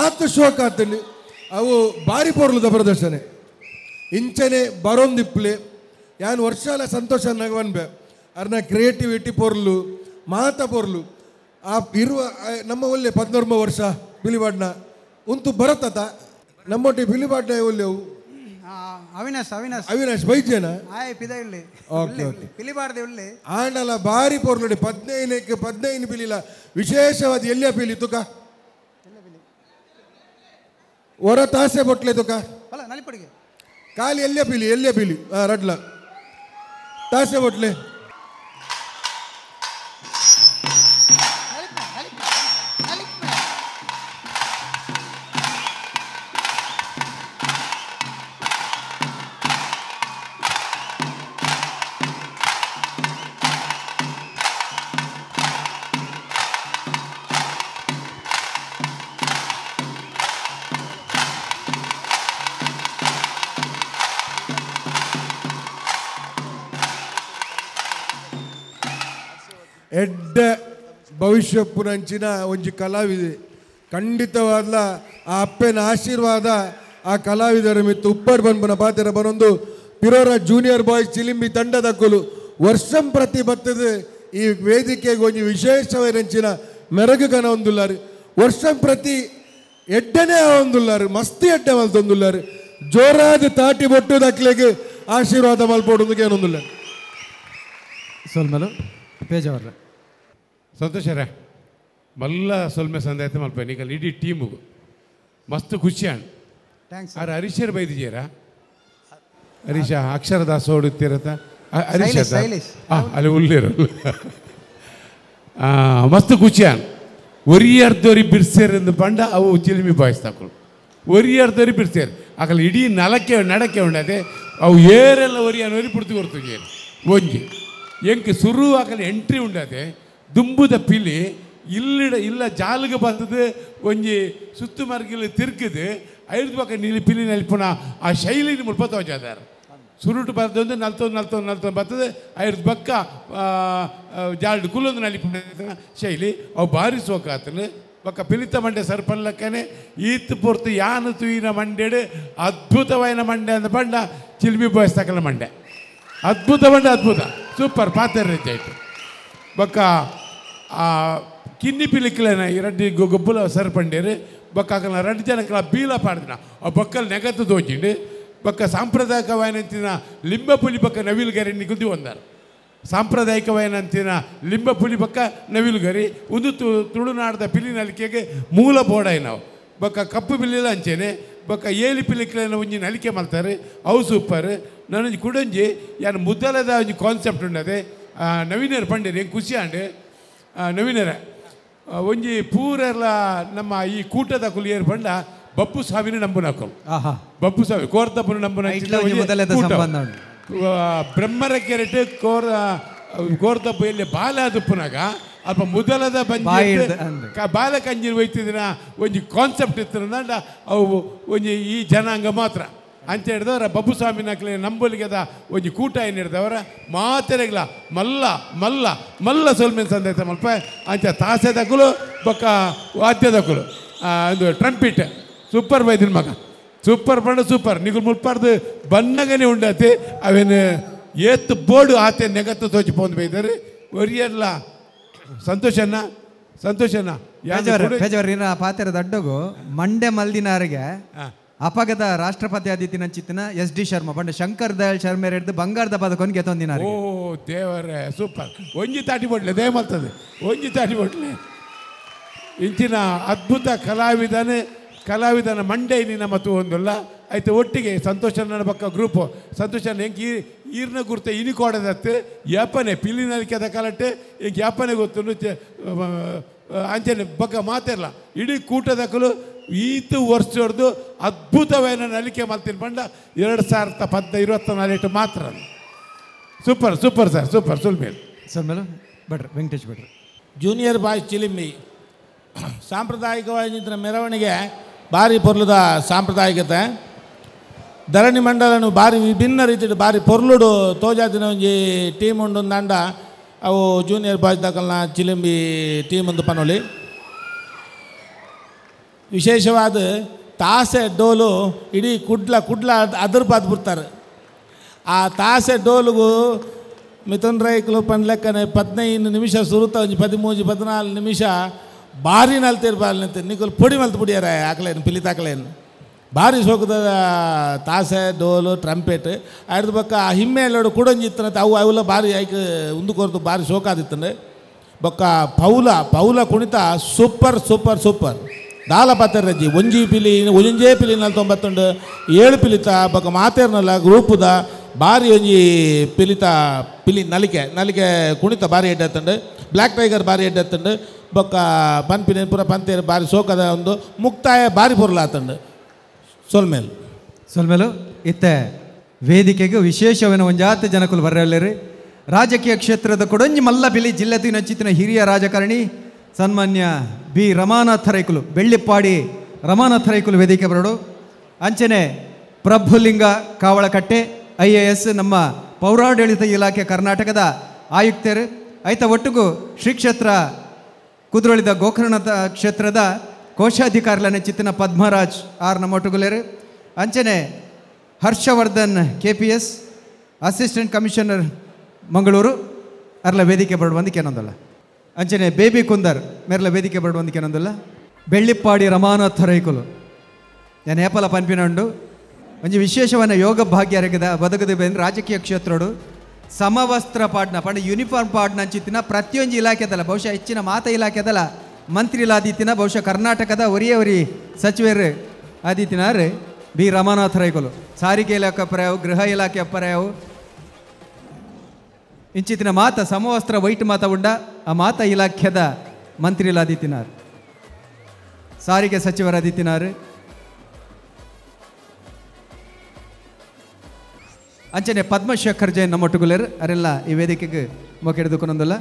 ಆತ ಶೋಕ ಆತಂಡು ಅವು ಭಾರಿ ಪೊರ್ಲುದ ಪ್ರದರ್ಶನ ಇಂಚನೆ ಬರೋಂದಿಪ್ಲೆ ಯಾನ್ ವರ್ಷಾಲ ಸಂತೋಷ ನಗವನ್ಬೆ ಅರ್ನ ಕ್ರಿಯೇಟಿವಿಟಿ ಪೊರ್ಲು ಮಾತ ಪೊರ್ಲು ಆ ಇರುವ ನಮ್ಮ ಒಳ್ಳೆ 19 ವರ್ಷ ಬಿಲಿಬಾಡ್ನ ಉಂತು ಬರತತ ನಮ್ಮೊಟ್ಟಿ ಬಿಲಿಬಾಡ್ನ ಒಳ್ಳೆವು ಅವಿನಾಶ್ ಅವಿನಾಶ್ ಅವಿನಾಶ್ ಬೈಜೇನ ಆಯ್ ಪಿದ ಇಲ್ಲಿ ಓಕೆ ಓಕೆ ಪಿಲಿಬಾರ್ದೆ ಉಳ್ಳಿ ಆಂಡಲ ಭಾರಿ ಪೊರ್ಲುಡಿ 15ಕ್ಕೆ 15 ಪಿಲಿಲ ವಿಶೇಷವಾದ ಎಲ್ಲಿಯ ಪಿಲಿ ತುಕ ಹೊರ ತಾಸೆ ಬೊಟ್ಲೆ ತುಕ ಅಲ್ಲ ನಲಿಪಡಿಗೆ ಖಾಲಿ ಎಲ್ಲಿಯ ಪಿಲಿ ಎಲ್ಲಿಯ ಪಿಲಿ ರಡ್ಲ ತಾಸೆ ಬೊಟ್ಲೆ ಎಡ್ಡೆ ಭವಿಷ್ಯ ಪುನಂಚಿನ ಒಂಜಿ ಕಲಾವಿದೆ ಖಂಡಿತವಾದ್ಲ ಆ ಅಪ್ಪನ ಆಶೀರ್ವಾದ ಆ ಕಲಾವಿದರ ಮಿತ್ತು ಉಪ್ಪಡ್ ಬನ್ಬನ ಪಾತ್ರ ಬರೊಂದು ಪಿರೋರ ಜೂನಿಯರ್ ಬಾಯ್ಸ್ ಚಿಲಿಂಬಿ ತಂಡದ ಕೊಲು ವರ್ಷಂ ಪ್ರತಿ ಬತ್ತದ ಈ ವೇದಿಕೆಗೆ ಒಂಜಿ ವಿಶೇಷವೈರಂಚಿನ ಮೆರಗು ಕನ ಒಂದುಲ್ಲಾರು ವರ್ಷಂ ಪ್ರತಿ ಎಡ್ಡನೇ ಒಂದುಲ್ಲಾರು ಮಸ್ತಿ ಎಡ್ಡೆ ಮಲ್ತೊಂದುಲ್ಲಾರು ಜೋರಾದ ತಾಟಿ ಬೊಟ್ಟು ದಕ್ಲೆಗೆ ಆಶೀರ್ವಾದ ಮಲ್ಪೊಡೊಂದು ಏನೊಂದುಲ್ಲ ಸೊಲ್ಮಲು ಪೇಜವರ ಸಂತೋಷರೇ ಮಲ್ಲ ಸೊಲ್ಮೆ ಸಂದಾಯ್ತು ಮಲ್ಪ ನಿಕಲ್ ಇಡೀ ಟೀಮುಗು ಮಸ್ತ್ ಖುಷಿ ಅಣ್ಣ thanks ಆರ್ ಹರೀಶರ್ ಬೈದಿದ್ದೀರಾ ಹರೀಶ ಅಕ್ಷರದಾಸ ಓಡುತ್ತೀರತ ಹರೀಶ ಶೈಲೇಶ್. ಅಲ್ಲಿ ಉಳ್ಳಿರು ಮಸ್ತ್ ಖುಷಿ ಅಣ್ಣ ಒರಿಯರ್ದೊರಿ ಬಿರ್ಸೇರ್ ಪಂಡ ಅವು ಚಿಲಿಮಿ ಬಾಯ್ಸ್ ತಕೊಳು ಒರಿಯರ್ದೊರಿ ಬಿರ್ಸೇರ್ ಅಕಲ್ ಇಡೀ ನಲಕ್ಕೆ ನಡಕೆ ಉಂಡದೆ ಅವು ಏರೆಲ್ಲ ಒರಿಯನ್ ಒರಿ ಪುಡ್ತು ಕೊಡ್ತು ಒಂಜಿ ಎಂಕ್ ಸುರು ಅಕಲ್ ಎಂಟ್ರಿ ಉಂಡದೆ ದುಂಬುದ ಪಿಲಿ ಇಲ್ಲಿಡ ಇಲ್ಲ ಜಾಲಿಗೆ ಬರ್ತದೆ ಒಂಜಿ ಸುತ್ತು ಮರ್ಗಿಲ್ ತಿರ್ಗದು ಐದು ಪಕ್ಕ ನೀಲಿ ಪಿಲಿ ನಲ್ಪುನ ಆ ಶೈಲಿನ ಮುಲ್ಪ ತೋಜಾದಾರ ಸುರುಟು ಬರ್ತದೆ ನಲ್ತೊಂದು ನಲ್ತೊಂದು ನಲ್ತೊಂದು ಬರ್ತದೆ ಐದು ಪಕ್ಕ ಜಾಲ್ಡು ಕುಲ್ಲೊಂದು ನಲಿಪುನ ಶೈಲಿ ಅವು ಭಾರಿ ಸೋಕಾತಲು ಬೊಕ್ಕ ಪಿಲಿತ ಮಂಡೆ ಸರ್ಪಲ್ಲಕ್ಕನೆ ಈತ್ ಪೊರ್ತು ಯಾನು ತೂಯಿನ ಮಂಡೆಡು ಅದ್ಭುತವಾಯಿನ ಮಂಡೆ ಅಂದ ಪಂಡ ಚಿಲ್ಮಿ ಬಾಯ್ಸ್ ತಕಲ ಮಂಡೆ ಅದ್ಭುತ ಮಂಡೆ ಅದ್ಭುತ ಸೂಪರ್ ಪಾತ್ರ ರೀತಿ ಆಯಿತು ಬೊಕ್ಕ ಕಿನ್ನಿ ಪಿಲಿಕ್ಲೇನ ರಡ್ಡಿ ಗೊಬ್ಬುಲ ಸರ್ಪಂಡೇರು ಬೊಕ್ಕ ಅಕಲ್ನ ರಡ್ಡು ಜನಕ್ಲ ಬೀಲ ಪಾಡ್ದಿನ ಆ ಬೊಕ್ಕಲ್ ನೆಗತ್ತು ದೋಚಿಂಡು ಬೊಕ್ಕ ಸಾಂಪ್ರದಾಯಿಕವಾಯಿನಂತಿನ ಲಿಂಬ ಪುಲಿ ಬೊಕ್ಕ ನವಿಲುಗರಿ ನಿಗುದಿ ಒಂದಾರು ಸಾಂಪ್ರದಾಯಿಕವಾಯಿನಂತಿನ ಲಿಂಬ ಪುಲಿ ಬೊಕ್ಕ ನವಿಲುಗರಿ ಒಂದು ತುಳುನಾಡದ ಪಿಲಿ ನಲಿಕೆಗೆ ಮೂಲ ಬೋಡಾಯಿ ನಾವು ಬೊಕ್ಕ ಕಪ್ಪು ಪಿಲಿಲ ಅಂಚೇನೆ ಬೊಕ್ಕ ಏಲಿ ಪಿಲಿಕ್ಲೇನ ಒಂಜಿ ನಲಿಕೆ ಮಲ್ತಾರೆ ಅವು ಸೂಪರ್ ನಾನೊಂಜಿ ಕುಡೊಂಜಿ ಯಾನು ಮುದ್ದಲದ ಒಂಜಿ ಕಾನ್ಸೆಪ್ಟ್ ಉಂಡದೆ ನವೀನರ್ ಪಂಡೇರು ಹೆಂಗೆ ಖುಷಿ ಆಂಡ್ ನವೀನರ ಒಂಜಿ ಪೂರೆಲ್ಲ ನಮ್ಮ ಈ ಕೂಟದ ಕುಲಿಯರ್ ಪಂಡ ಬಪ್ಪು ಸ್ವಾಮಿನ ನಂಬುನಕಲು ಆಹಾ ಬಪ್ಪು ಸ್ವಾಮಿ ಕೋರ್ತಪ್ಪನ ನಂಬುನ ಐಟ್ಲ ಒಂಜಿ ಮೊದಲದ ಸಂಬಂಧ ಉಂಟು. ಬ್ರಹ್ಮರ ಕೆರೆಟ್ ಕೋರ ಕೋರ್ತಪ್ಪ ಎಲ್ಲಿ ಬಾಲ ದುಪ್ಪುನಾಗ ಅಲ್ಪ ಮೊದಲದ ಬಾಯಿ ಬಂಜಿ ಹಿಡ್ದು ಅಂದು. ಬಾಲ ಕಂಜಿನ ಒಯ್ತಿದಿನ ಒಂಜಿ ಕಾನ್ಸೆಪ್ಟ್ ಇತ್ತು ಅವು ಒಂಜಿ ಈ ಜನಾಂಗ ಮಾತ್ರ ಅಂತ ಹಿಡ್ದವರ ಬಬ್ಬುಸ್ವಾಮಿ ನಕ್ಲೆ ನಂಬೊಲಿಗೆದ ಒಂಜಿ ಕೂಟ ಏನು ಹಿಡ್ದವರ ಮಾತೆರೆಗ್ಲ ಮಲ್ಲ ಮಲ್ಲ ಮಲ್ಲ ಸೊಲ್ಮೆನ್ ಸಂದೈತ ಮಲ್ಪ ಅಂಚ ತಾಸೆದಕುಲು ಬೊಕ್ಕ ವಾದ್ಯದಕುಲು ಒಂದು ಟ್ರಂಪಿಟ್ ಸೂಪರ್ ಬೈದಿನ ಮಗ ಸೂಪರ್ ಪಂಡ ಸೂಪರ್ ನಿಗುಲು ಮುಲ್ಪಾರ್ದು ಬನ್ನಗನೆ ಉಂಡತೆ ಅವೇನು ಏತ್ ಬೋರ್ಡು ಆತೆ ನೆಗತ್ತು ತೋಚಿ ಪೋಂದು ಬೈದಾರೆ ಒರಿಯಲ್ಲ ಸಂತೋಷನ ಸಂತೋಷನ ಪೇಜಾವರ್ ಪಾತೆರ ದಡ್ಡಗು ಮಂಡೆ ಮಲ್ದಿನಾರಿಗೆ ಅಪಗದ ರಾಷ್ಟ್ರಪತಿ ಆದಿತ್ಯನ ಚಿತ್ತಿನ ಎಸ್ ಡಿ ಶರ್ಮಾ ಪಂಡ ಶಂಕರ್ ದಯಾಳ್ ಶರ್ಮೆ ಹಿಡಿದು ಬಂಗಾರದ ಪದಕೊಂಡು ಗೆತ್ತೊಂದಿನಾರ. ಓ ದೇವರೇ ಸೂಪರ್ ಒಂಜಿ ತಾಟಿ ಬೊಟ್ಲೆ ದೇವ ಮಲ್ತದೆ ಒಂಜಿ ತಾಟಿ ಬೊಟ್ಲೆ ಇಂಚಿನ ಅದ್ಭುತ ಕಲಾವಿದನೇ ಕಲಾವಿದನ ಮಂಡೆ ನಿನ್ನ ಮತ್ತು ಒಂದಲ್ಲ ಆಯ್ತು ಒಟ್ಟಿಗೆ ಸಂತೋಷನ ಬಕ್ಕ ಗ್ರೂಪು ಸಂತೋಷನ ಹೆಂಗೆ ಈರ್ನ ಗುರ್ತ ಇನಿ ಕೊಡದತ್ತೆ ಯಾಪನೆ ಪಿಲಿನಲಿಕೆದ ಕಲಟ್ಟೆ ಹೆಂಗೆ ಯಾಪನೆ ಗೊತ್ತು ಅಂಚನೆ ಬಕ್ಕ ಮಾತಿರಲ್ಲ ಇಡೀ ಕೂಟದಕಲು ಈತು ವರ್ಷದ್ದು ಅದ್ಭುತವೇನ ನಲಿಕೆ ಮಲ್ತಿನ ಬಂಡ 2024 ಮಾತ್ರ ಸೂಪರ್ ಸೂಪರ್ ಸರ್ ಸೂಪರ್ ಸುಲ್ಮೇಲ್ ಸರ್ ಮೇಲೆ ಭಟ್ರು ವೆಂಕಟೇಶ್ ಭಟ್ರು. ಜೂನಿಯರ್ ಬಾಯ್ಸ್ ಚಿಲಿಂಬಿ ಸಾಂಪ್ರದಾಯಿಕವಾಗಿ ನಿಂತಿನ ಮೆರವಣಿಗೆ ಭಾರಿ ಪೊರ್ಲುದ ಸಾಂಪ್ರದಾಯಿಕತೆ ಧರಣಿ ಮಂಡಲನು ಭಾರಿ ವಿಭಿನ್ನ ರೀತಿಯ ಭಾರಿ ಪೊರ್ಲುಡು ತೋಜಾತಿನ ಒಂಜಿ ಟೀಮ್ ಉಂಡು ದಂಡ ಅವು ಜೂನಿಯರ್ ಬಾಯ್ಸ್ ದಾಕಲ್ನ ಚಿಲಿಂಬಿ ಟೀಮ್ ಒಂದು ಪನೊಲಿ ವಿಶೇಷವಾದ ತಾಸೆ ಡೋಲು ಇಡೀ ಕುಡ್ಲ ಕುಡ್ಲ ಅದ್ರ ಬಾದ್ ಬಿಡ್ತಾರೆ. ಆ ತಾಸೆ ಡೋಲುಗು ಮಿಥುನ್ ರೈಕ್ಲು ಪನ್ಲೆಕ್ಕನೆ 15 ನಿಮಿಷ ಸುರುತ ಒಂಜಿ 13 14 ನಿಮಿಷ ಭಾರಿ ನಲ್ತಿರ್ಬಾಲ್ ನಿಂತು ನಿಕುಲು ಪೊಡಿ ಮಲ್ತು ಪುಡಿಯಾರ ಆಕಲೇನು ಪಿಲಿತಾಕಲೇನು ಭಾರಿ ಸೋಕದ ತಾಸೆ ಡೋಲು ಟ್ರಂಪೆಟ್ ಅಡ್ದ ಬೊಕ್ಕ ಆ ಹಿಮ್ಮೇಲೋಡು ಕುಡೊಂಜಿ ಇತ್ತನತ್ತೆ ಅವು ಅವೆಲ್ಲ ಭಾರಿ ಐಕ್ ಉಂದು ಕೊರ್ದು ಭಾರಿ ಸೋಕಾದಿತ್ತಂಡೆ ಬೊಕ್ಕ ಪೌಲ ಪೌಲ ಕುಣಿತ ಸೂಪರ್ ಸೂಪರ್ ಸೂಪರ್ ದಾಲ ಪಾತೆರಜ್ಜಿ ಒಂಜಿ ಪಿಲಿ ಒಂಜೇ ಪಿಲಿ 49 7 ಪಿಲಿತ ಬೊಕ್ಕ ಮಾತೇರ್ನಲ್ಲ ಗ್ರೂಪುದ ಭಾರಿ ಒಂಜಿ ಪಿಲಿತ ಪಿಲಿ ನಲಿಕೆ ನಲಿಕೆ ಕುಣಿತ ಭಾರಿ ಎಡ್ಡತ್ತಂಡು ಬ್ಲ್ಯಾಕ್ ಟೈಗರ್ ಭಾರಿ ಎಡ್ಡತ್ತಂಡು ಬೊಕ್ಕ ಪನ್ಪಿನ ಪೂರ ಪಂತೇರು ಭಾರಿ ಸೋಕದ ಒಂದು ಮುಕ್ತಾಯ ಭಾರಿ ಪೊರ್ಲಾತಂಡು ಸೊಲ್ಮೇಲ್ ಸೊಲ್ಮೇಲು ಇತ್ತೆ ವೇದಿಕೆಗೆ ವಿಶೇಷವೇನ ಒಂಜಾತ ಜನಕುಲು ಬರ್ರಲ್ಲೇರಿ ರಾಜಕೀಯ ಕ್ಷೇತ್ರದ ಕೊಡೊಂಜಿ ಮಲ್ಲ ಬಿಲಿ ಜಿಲ್ಲೆ ತಿನಚಿತ್ತಿನ ಹಿರಿಯ ರಾಜಕಾರಣಿ ಸನ್ಮಾನ್ಯ ಬಿ ರಮಾನಾಥ ರೈಕುಲು ಬೆಳ್ಳಿಪ್ಪಾಡಿ ರಮಾನಾಥ ರೈಕುಲು ವೇದಿಕೆ ಬರೋಡು. ಅಂಚನೆ ಪ್ರಭುಲಿಂಗ ಕಾವಳಕಟ್ಟೆ IAS ನಮ್ಮ ಪೌರಾಡಳಿತ ಇಲಾಖೆ ಕರ್ನಾಟಕದ ಆಯುಕ್ತರು ಐತ ಒಟ್ಟಿಗೂ ಶ್ರೀ ಕ್ಷೇತ್ರ ಕುದ್ರೋಳಿದ ಗೋಕರ್ಣದ ಕ್ಷೇತ್ರದ ಕೋಶಾಧಿಕಾರಿಲನೆ ಚಿತ್ತಿನ ಪದ್ಮರಾಜ್ ಆರ್ ನಮ್ಮೊಟ್ಟುಗುಲೇರು. ಅಂಚನೆ Harshavardhan KPS assistant commissioner Mangaluru ಅರ್ಲ ವೇದಿಕೆ ಬರಡುವಂದಕ್ಕೆ ಏನೊಂದಲ್ಲ. ಅಂಚನೆ ಬೇಬಿ ಕುಂದರ್ ಮೇರ್ಲ ವೇದಿಕೆ ಬರಡುವಂದಕ್ಕೆ ಏನೊಂದಲ್ಲ. ಬೆಳ್ಳಿಪ್ಪಾಡಿ ರಮಾನಾಥ ರೈಕುಲು ನಾನು ಏಪಲ ಪನ್ಪಿನಂಡು ಒಂಜಿ ವಿಶೇಷವನ್ನ ಯೋಗ ಭಾಗ್ಯ ಅರಗದ ಬದುಕದ ಬೇಂದ್ರೆ ರಾಜಕೀಯ ಕ್ಷೇತ್ರಡು ಸಮವಸ್ತ್ರ ಪಾಡ್ನ ಪಂಡ ಯೂನಿಫಾರ್ಮ್ ಪಾಡ್ನ ಅಂಚಿತ್ತಿನ ಪ್ರತಿಯೊಂದು ಇಲಾಖೆದಲ್ಲ ಬಹುಶಃ ಹೆಚ್ಚಿನ ಮಾತ ಇಲಾಖೆದಲ್ಲ ಮಂತ್ರಿ ಆದಿತ್ತಿನ ಬಹುಶಃ ಕರ್ನಾಟಕದ ಒರಿಯ ಒರಿ ಸಚಿವರು ಆದಿತ್ತಿನಾರು ಬಿ ರಮಾನಾಥ ರೈಕುಲು ಸಾರಿಗೆ ಇಲಾಖೆ ಪರ್ಯಾವು ಗೃಹ ಇಲಾಖೆ ಪರ್ಯಾವು ಇಂಚಿತ್ತಿನ ಮಾತ ಸಮವಸ್ತ್ರ ವೈಟ್ ಮಾತ ಉಂಡ ಆ ಮಾತ ಇಲಾಖೆದ ಮಂತ್ರಿ ಆದಿತ್ತಿನಾರು ಸಾರಿಗೆ ಸಚಿವರಾದಿತ್ತಿನಾರು. ಅಂಚನೆ ಪದ್ಮಶೇಖರ್ ಜೈನ್ ನಮ್ಮೊಟ್ಟುಗುಲೇರು ಅರೆಲ್ಲ ಈ ವೇದಿಕೆಗೆ ಮೊಕೆಡ್ದುಕೊಂಡಲ್ಲ.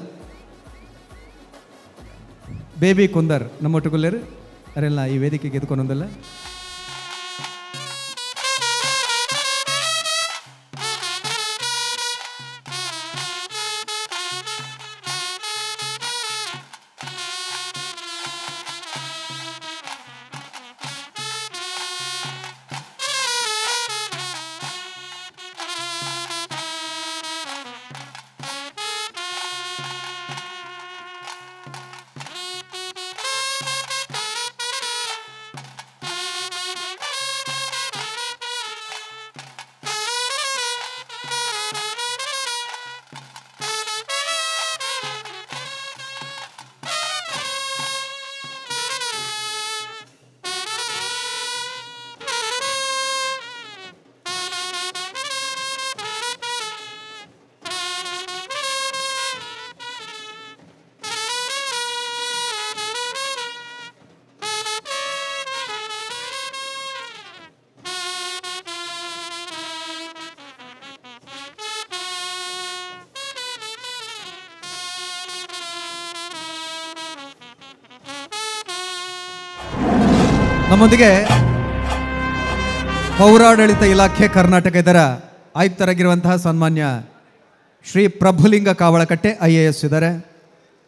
ಬೇಬಿ ಕುಂದರ್ ನಮ್ಮೊಟ್ಟುಗುಲೇರು ಅರೆಲ್ಲ ಈ ವೇದಿಕೆಗೆ ಎದ್ಕೊಂಡಲ್ಲ. ನಮ್ಮೊಂದಿಗೆ ಪೌರಾಡಳಿತ ಇಲಾಖೆ ಕರ್ನಾಟಕ ಇದರ ಆಯುಕ್ತರಾಗಿರುವಂತಹ ಸನ್ಮಾನ್ಯ ಶ್ರೀ ಪ್ರಭುಲಿಂಗ ಕಾವಳಕಟ್ಟೆ IAS ಇದ್ದಾರೆ.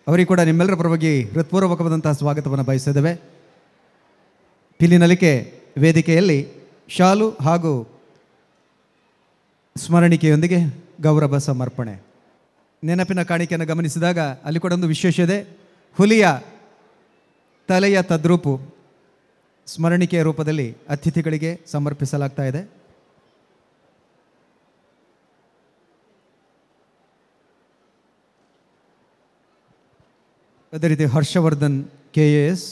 ಅವರಿಗೆ ಕೂಡ ನಿಮ್ಮೆಲ್ಲರ ಪರವಾಗಿ ಹೃತ್ಪೂರ್ವಕವಾದಂತಹ ಸ್ವಾಗತವನ್ನು ಬಯಸಿದ್ದೇವೆ. ಪಿಲಿನಲಿಕೆ ವೇದಿಕೆಯಲ್ಲಿ ಶಾಲು ಹಾಗೂ ಸ್ಮರಣಿಕೆಯೊಂದಿಗೆ ಗೌರವ ಸಮರ್ಪಣೆ. ನೆನಪಿನ ಕಾಣಿಕೆಯನ್ನು ಗಮನಿಸಿದಾಗ ಅಲ್ಲಿ ಕೂಡ ಒಂದು ವಿಶೇಷ ಇದೆ. ಹುಲಿಯ ತಲೆಯ ತದ್ರೂಪು ಸ್ಮರಣಿಕೆಯ ರೂಪದಲ್ಲಿ ಅತಿಥಿಗಳಿಗೆ ಸಮರ್ಪಿಸಲಾಗ್ತಾ ಇದೆ. ಅದೇ ರೀತಿ ಹರ್ಷವರ್ಧನ್ KAS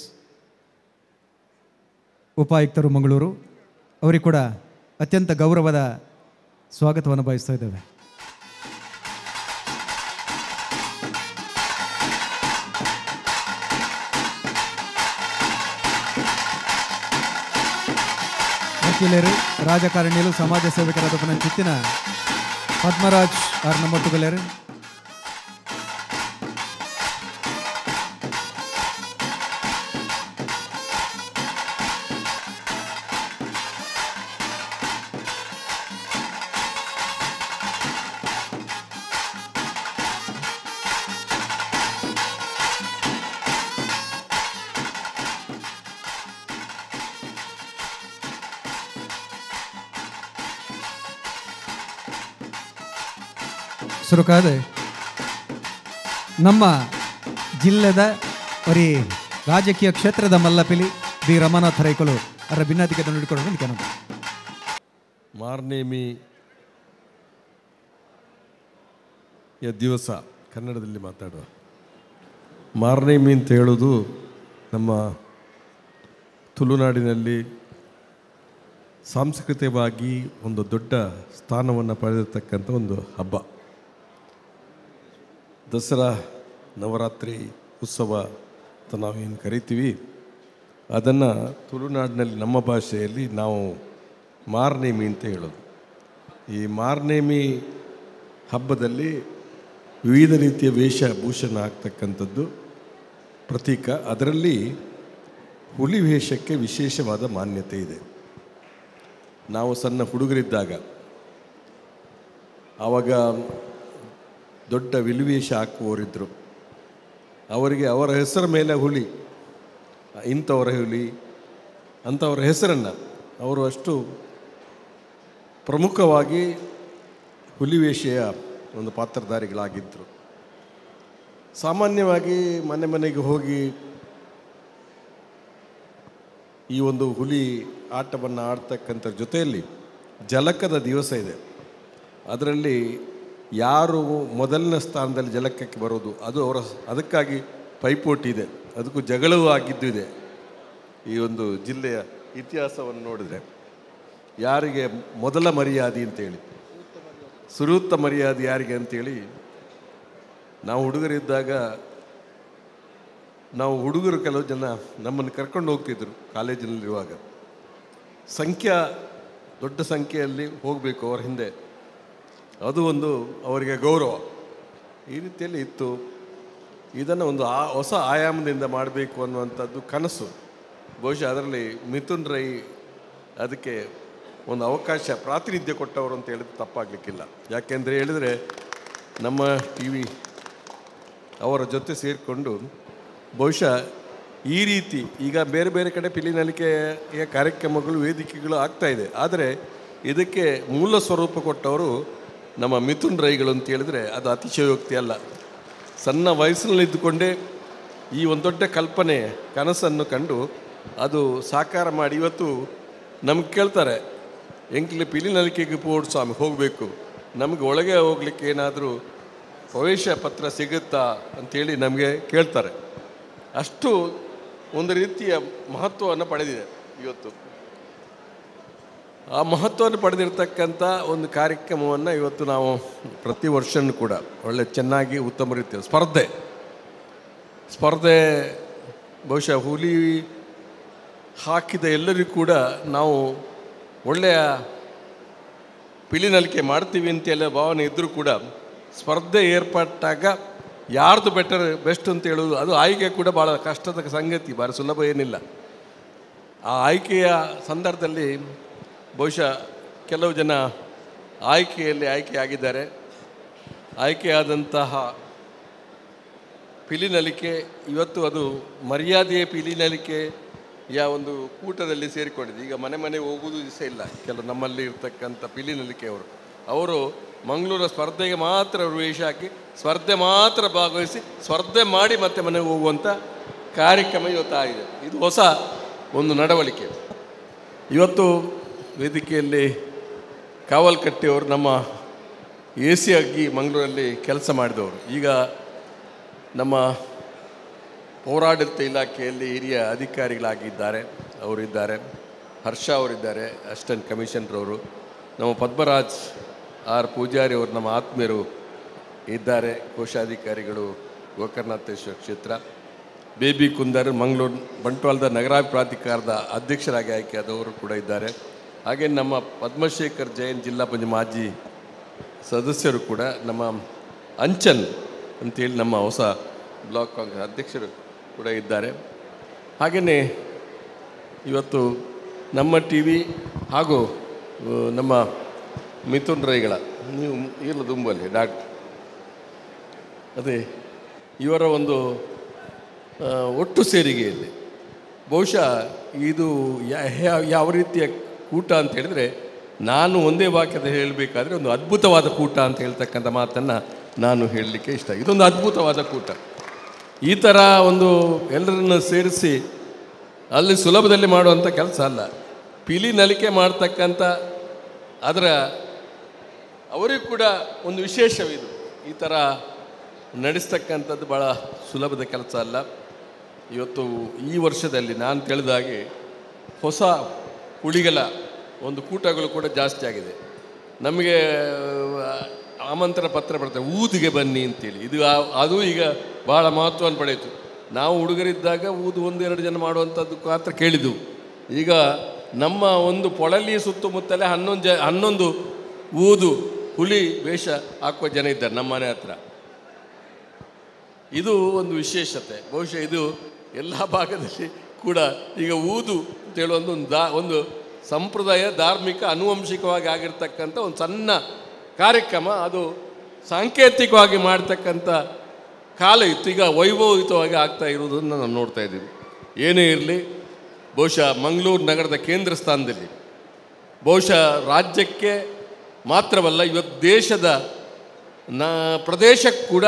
ಉಪಾಯುಕ್ತರು ಮಂಗಳೂರು, ಅವರಿಗೆ ಕೂಡ ಅತ್ಯಂತ ಗೌರವದ ಸ್ವಾಗತವನ್ನು ಬಯಸ್ತಾ ಇದ್ದೇವೆ. ವಕೀಲರು, ರಾಜಕಾರಣಿಗಳು, ಸಮಾಜ ಸೇವಕರಾದ ಪುನಂಚಿತ್ತಿನ ಪದ್ಮರಾಜ್ ಆರ್ ನಮ್ಮೊಟ್ಟುಗಲರು. ಸುರುಕಾದ ನಮ್ಮ ಜಿಲ್ಲೆದ ಬರೀ ರಾಜಕೀಯ ಕ್ಷೇತ್ರದ ಮಲ್ಲಪಿಲಿ ಬಿ ರಮಾನಾಥ ರೈಕಲು ಅವರ ಭಿನ್ನಾಧಿಕೆ ನೋಡಿಕೊಂಡು ಮಾರ್ನೇಮಿ ದಿವಸ ಕನ್ನಡದಲ್ಲಿ ಮಾತಾಡುವ ಮಾರ್ನೇಮಿ ಅಂತ ಹೇಳೋದು ನಮ್ಮ ತುಳುನಾಡಿನಲ್ಲಿ ಸಾಂಸ್ಕೃತಿಕವಾಗಿ ಒಂದು ದೊಡ್ಡ ಸ್ಥಾನವನ್ನು ಪಡೆದಿರತಕ್ಕಂಥ ಒಂದು ಹಬ್ಬ. ದಸರಾ, ನವರಾತ್ರಿ ಉತ್ಸವ ಅಂತ ನಾವೇನು ಕರಿತೀವಿ ಅದನ್ನು ತುಳುನಾಡಿನಲ್ಲಿ ನಮ್ಮ ಭಾಷೆಯಲ್ಲಿ ನಾವು ಮಾರ್ನೇಮಿ ಅಂತ ಹೇಳೋದು. ಈ ಮಾರ್ನೇಮಿ ಹಬ್ಬದಲ್ಲಿ ವಿವಿಧ ರೀತಿಯ ವೇಷಭೂಷಣ ಆಗ್ತಕ್ಕಂಥದ್ದು ಪ್ರತೀಕ. ಅದರಲ್ಲಿ ಹುಲಿ ವೇಷಕ್ಕೆ ವಿಶೇಷವಾದ ಮಾನ್ಯತೆ ಇದೆ. ನಾವು ಸಣ್ಣ ಹುಡುಗರಿದ್ದಾಗ ಆವಾಗ ದೊಡ್ಡ ವಿಲುವೇಷ ಹಾಕುವವರಿದ್ದರು. ಅವರಿಗೆ ಅವರ ಹೆಸರ ಮೇಲೆ ಹುಲಿ, ಇಂಥವರ ಹುಲಿ ಅಂಥವರ ಹೆಸರನ್ನು ಅವರು ಅಷ್ಟು ಪ್ರಮುಖವಾಗಿ ಹುಲಿವೇಷೆಯ ಒಂದು ಪಾತ್ರಧಾರಿಗಳಾಗಿದ್ದರು. ಸಾಮಾನ್ಯವಾಗಿ ಮನೆ ಮನೆಗೆ ಹೋಗಿ ಈ ಒಂದು ಹುಲಿ ಆಟವನ್ನು ಆಡ್ತಕ್ಕಂಥ ಜೊತೆಯಲ್ಲಿ ಜಲಕದ ದಿವಸ ಇದೆ. ಅದರಲ್ಲಿ ಯಾರು ಮೊದಲನೇ ಸ್ಥಾನದಲ್ಲಿ ಜಲಕಕ್ಕೆ ಬರೋದು ಅದು ಅವರ, ಅದಕ್ಕಾಗಿ ಪೈಪೋಟಿ ಇದೆ, ಅದಕ್ಕೂ ಜಗಳವೂ ಆಗಿದ್ದು ಇದೆ. ಈ ಒಂದು ಜಿಲ್ಲೆಯ ಇತಿಹಾಸವನ್ನು ನೋಡಿದರೆ ಯಾರಿಗೆ ಮೊದಲ ಮರ್ಯಾದೆ ಅಂತೇಳಿ, ಸುರೂತ್ತ ಮರ್ಯಾದೆ ಯಾರಿಗೆ ಅಂತೇಳಿ, ನಾವು ಹುಡುಗರಿದ್ದಾಗ ನಾವು ಹುಡುಗರು ಕೆಲವು ಜನ ನಮ್ಮನ್ನು ಕರ್ಕೊಂಡು ಹೋಗ್ತಿದ್ರು ಕಾಲೇಜಿನಲ್ಲಿರುವಾಗ. ಸಂಖ್ಯಾ ದೊಡ್ಡ ಸಂಖ್ಯೆಯಲ್ಲಿ ಹೋಗಬೇಕು ಅವರ ಹಿಂದೆ, ಅದು ಒಂದು ಅವರಿಗೆ ಗೌರವ ಈ ರೀತಿಯಲ್ಲಿ ಇತ್ತು. ಇದನ್ನು ಒಂದು ಹೊಸ ಆಯಾಮದಿಂದ ಮಾಡಬೇಕು ಅನ್ನುವಂಥದ್ದು ಕನಸು. ಬಹುಶಃ ಅದರಲ್ಲಿ ಮಿಥುನ್ ರೈ ಅದಕ್ಕೆ ಒಂದು ಅವಕಾಶ ಪ್ರಾತಿನಿಧ್ಯ ಕೊಟ್ಟವರು ಅಂತ ಹೇಳಿದ್ರೆ ತಪ್ಪಾಗಲಿಕ್ಕಿಲ್ಲ. ಯಾಕೆಂದರೆ ಹೇಳಿದರೆ ನಮ್ಮ ಟಿ ವಿ ಅವರ ಜೊತೆ ಸೇರಿಕೊಂಡು ಬಹುಶಃ ಈ ರೀತಿ ಈಗ ಬೇರೆ ಬೇರೆ ಕಡೆ ಪಿಲಿನಲಿಕೆಯ ಕಾರ್ಯಕ್ರಮಗಳು, ವೇದಿಕೆಗಳು ಆಗ್ತಾಯಿದೆ. ಆದರೆ ಇದಕ್ಕೆ ಮೂಲ ಸ್ವರೂಪ ಕೊಟ್ಟವರು ನಮ್ಮ ಮಿಥುನ್ ರೈಗಳು ಅಂತ ಹೇಳಿದರೆ ಅದು ಅತಿಶಯೋಕ್ತಿ ಅಲ್ಲ. ಸಣ್ಣ ವಯಸ್ಸಿನಲ್ಲಿದ್ದುಕೊಂಡೇ ಈ ಒಂದು ದೊಡ್ಡ ಕಲ್ಪನೆ, ಕನಸನ್ನು ಕಂಡು ಅದು ಸಾಕಾರ ಮಾಡಿ ಇವತ್ತು ನಮ್ಗೆ ಕೇಳ್ತಾರೆ, ಎಂಕ್ಲಿ ಪಿಲಿನಲಿಕೆಗೆ ಪೋಡ್ ಸ್ವಾಮಿ ಹೋಗಬೇಕು, ನಮಗೆ ಒಳಗೆ ಹೋಗಲಿಕ್ಕೆ ಏನಾದರೂ ಪ್ರವೇಶ ಪತ್ರ ಸಿಗುತ್ತಾ ಅಂಥೇಳಿ ನಮಗೆ ಕೇಳ್ತಾರೆ. ಅಷ್ಟು ಒಂದು ರೀತಿಯ ಮಹತ್ವವನ್ನು ಪಡೆದಿದೆ ಇವತ್ತು. ಆ ಮಹತ್ವವನ್ನು ಪಡೆದಿರ್ತಕ್ಕಂಥ ಒಂದು ಕಾರ್ಯಕ್ರಮವನ್ನು ಇವತ್ತು ನಾವು ಪ್ರತಿ ವರ್ಷವೂ ಕೂಡ ಒಳ್ಳೆ ಚೆನ್ನಾಗಿ ಉತ್ತಮ ರೀತಿಯ ಸ್ಪರ್ಧೆ ಬಹುಶಃ ಹುಲಿ ಹಾಕಿದ ಎಲ್ಲರಿಗೂ ಕೂಡ ನಾವು ಒಳ್ಳೆಯ ಪಿಲಿನಲಿಕೆ ಮಾಡ್ತೀವಿ ಅಂತೆಲ್ಲ ಭಾವನೆ ಇದ್ದರೂ ಕೂಡ ಸ್ಪರ್ಧೆ ಏರ್ಪಟ್ಟಾಗ ಯಾರ್ದು ಬೆಸ್ಟ್ ಅಂತ ಹೇಳೋದು ಅದು ಆಯ್ಕೆ ಕೂಡ ಭಾಳ ಕಷ್ಟದ ಸಂಗತಿ, ಭಾಳ ಸುಲಭ ಏನಿಲ್ಲ. ಆ ಆಯ್ಕೆಯ ಸಂದರ್ಭದಲ್ಲಿ ಬಹುಶಃ ಕೆಲವು ಜನ ಆಯ್ಕೆಯಲ್ಲಿ ಆಯ್ಕೆಯಾಗಿದ್ದಾರೆ. ಆಯ್ಕೆಯಾದಂತಹ ಪಿಲಿನಲಿಕೆ ಇವತ್ತು ಅದು ಮರ್ಯಾದೆಯ ಪಿಲಿನಲಿಕೆಯ ಒಂದು ಕೂಟದಲ್ಲಿ ಸೇರಿಕೊಂಡಿದೆ. ಈಗ ಮನೆ ಮನೆ ಹೋಗುವುದು ದಿವಸ ಇಲ್ಲ. ಕೆಲವು ನಮ್ಮಲ್ಲಿ ಇರ್ತಕ್ಕಂಥ ಪಿಲಿನಲಿಕೆಯವರು ಅವರು ಮಂಗಳೂರ ಸ್ಪರ್ಧೆಗೆ ಮಾತ್ರ ವೇಷ ಹಾಕಿ ಸ್ಪರ್ಧೆ ಮಾತ್ರ ಭಾಗವಹಿಸಿ ಸ್ಪರ್ಧೆ ಮಾಡಿ ಮತ್ತೆ ಮನೆಗೆ ಹೋಗುವಂಥ ಕಾರ್ಯಕ್ರಮ ಇವತ್ತು ಆಗಿದೆ. ಇದು ಹೊಸ ಒಂದು ನಡವಳಿಕೆ. ಇವತ್ತು ವೇದಿಕೆಯಲ್ಲಿ ಕಾವಲ್ಕಟ್ಟಿಯವರು ನಮ್ಮ ಎ ಸಿ ಆಗಿ ಮಂಗಳೂರಲ್ಲಿ ಕೆಲಸ ಮಾಡಿದವರು, ಈಗ ನಮ್ಮ ಪೌರಾಡಳಿತ ಇಲಾಖೆಯಲ್ಲಿ ಹಿರಿಯ ಅಧಿಕಾರಿಗಳಾಗಿದ್ದಾರೆ ಅವರಿದ್ದಾರೆ. ಹರ್ಷ ಅವರಿದ್ದಾರೆ, ಅಸಿಸ್ಟೆಂಟ್ ಕಮಿಷನರವರು. ನಮ್ಮ ಪದ್ಮರಾಜ್ ಆರ್ ಪೂಜಾರಿ ಅವರು ನಮ್ಮ ಆತ್ಮೀಯರು ಇದ್ದಾರೆ, ಕೋಶಾಧಿಕಾರಿಗಳು ಗೋಕರ್ಣನಾಥೇಶ್ವರ ಕ್ಷೇತ್ರ. ಬೇಬಿ ಕುಂದರ್ ಮಂಗಳೂರು ಬಂಟ್ವಾಳದ ನಗರಾಭಿವೃದ್ಧಿ ಪ್ರಾಧಿಕಾರದ ಅಧ್ಯಕ್ಷರಾಗಿ ಆಯ್ಕೆಯಾದವರು ಕೂಡ ಇದ್ದಾರೆ. ಹಾಗೆ ನಮ್ಮ ಪದ್ಮಶೇಖರ್ ಜೈನ್ ಜಿಲ್ಲಾ ಪಂಚಾಯತ್ ಮಾಜಿ ಸದಸ್ಯರು ಕೂಡ, ನಮ್ಮ ಅಂಚನ್ ಅಂತೇಳಿ ನಮ್ಮ ಹೊಸ ಬ್ಲಾಕ್ ಕಾಂಗ್ರೆಸ್ ಅಧ್ಯಕ್ಷರು ಕೂಡ ಇದ್ದಾರೆ. ಹಾಗೆಯೇ ಇವತ್ತು ನಮ್ಮ ಟಿ ವಿ ಹಾಗೂ ನಮ್ಮ ಮಿಥುನ್ ರೈಗಳ, ನೀವು ಇಲ್ಲ ದುಂಬಲ್ಲಿ ಡಾಕ್ಟ್ರ್, ಅದೇ ಇವರ ಒಂದು ಒಟ್ಟು ಸೇರಿಗೆಯಲ್ಲಿ ಬಹುಶಃ ಇದು ಯಾವ ರೀತಿಯ ಕೂಟ ಅಂತ ಹೇಳಿದರೆ, ನಾನು ಒಂದೇ ವಾಕ್ಯದ ಹೇಳಬೇಕಾದ್ರೆ ಒಂದು ಅದ್ಭುತವಾದ ಕೂಟ ಅಂತ ಹೇಳ್ತಕ್ಕಂಥ ಮಾತನ್ನು ನಾನು ಹೇಳಲಿಕ್ಕೆ ಇಷ್ಟ. ಇದೊಂದು ಅದ್ಭುತವಾದ ಕೂಟ. ಈ ಥರ ಒಂದು ಎಲ್ಲರನ್ನು ಸೇರಿಸಿ ಅಲ್ಲಿ ಸುಲಭದಲ್ಲಿ ಮಾಡುವಂಥ ಕೆಲಸ ಅಲ್ಲ. ಪಿಲಿ ನಲಿಕೆ ಮಾಡ್ತಕ್ಕಂಥ ಅದರ ಅವರಿಗೂ ಕೂಡ ಒಂದು ವಿಶೇಷವಿದು. ಈ ಥರ ನಡೆಸ್ತಕ್ಕಂಥದ್ದು ಭಾಳ ಸುಲಭದ ಕೆಲಸ ಅಲ್ಲ. ಇವತ್ತು ಈ ವರ್ಷದಲ್ಲಿ ನಾನು ತಿಳಿದ ಹಾಗೆ ಹೊಸ ಹುಲಿಗಳ ಒಂದು ಕೂಟಗಳು ಕೂಡ ಜಾಸ್ತಿ ಆಗಿದೆ. ನಮಗೆ ಆಮಂತ್ರಣ ಪತ್ರ ಬರ್ತದೆ, ಊದಿಗೆ ಬನ್ನಿ ಅಂತೇಳಿ. ಇದು ಅದು ಈಗ ಭಾಳ ಮಹತ್ವವನ್ನು ಪಡೆಯಿತು. ನಾವು ಹುಡುಗರಿದ್ದಾಗ ಊದು ಒಂದೆರಡು ಜನ ಮಾಡುವಂಥದ್ದು ಮಾತ್ರ ಕೇಳಿದ್ದೆವು. ಈಗ ನಮ್ಮ ಒಂದು ಪೊಳಲಿ ಸುತ್ತಮುತ್ತಲೇ 11 ಊದು ಹುಲಿ ವೇಷ ಹಾಕುವ ಜನ ಇದ್ದಾರೆ ನಮ್ಮ ಮನೆ ಹತ್ರ. ಇದು ಒಂದು ವಿಶೇಷತೆ. ಬಹುಶಃ ಇದು ಎಲ್ಲ ಭಾಗದಲ್ಲಿ ಕೂಡ ಈಗ ಊದು ಅಂತೇಳುವ ಒಂದು ಸಂಪ್ರದಾಯ ಧಾರ್ಮಿಕ ಅನುವಂಶಿಕವಾಗಿ ಆಗಿರ್ತಕ್ಕಂಥ ಒಂದು ಸಣ್ಣ ಕಾರ್ಯಕ್ರಮ. ಅದು ಸಾಂಕೇತಿಕವಾಗಿ ಮಾಡ್ತಕ್ಕಂಥ ಕಾಲ ಇತ್ತು, ಈಗ ವೈಭವಯುತವಾಗಿ ಆಗ್ತಾ ಇರುವುದನ್ನು ನಾವು ನೋಡ್ತಾ ಇದ್ದೀವಿ. ಏನೇ ಇರಲಿ, ಬಹುಶಃ ಮಂಗಳೂರು ನಗರದ ಕೇಂದ್ರ ಸ್ಥಾನದಲ್ಲಿ, ಬಹುಶಃ ರಾಜ್ಯಕ್ಕೆ ಮಾತ್ರವಲ್ಲ ಇವತ್ತು ದೇಶದ ಪ್ರದೇಶಕ್ಕೆ ಕೂಡ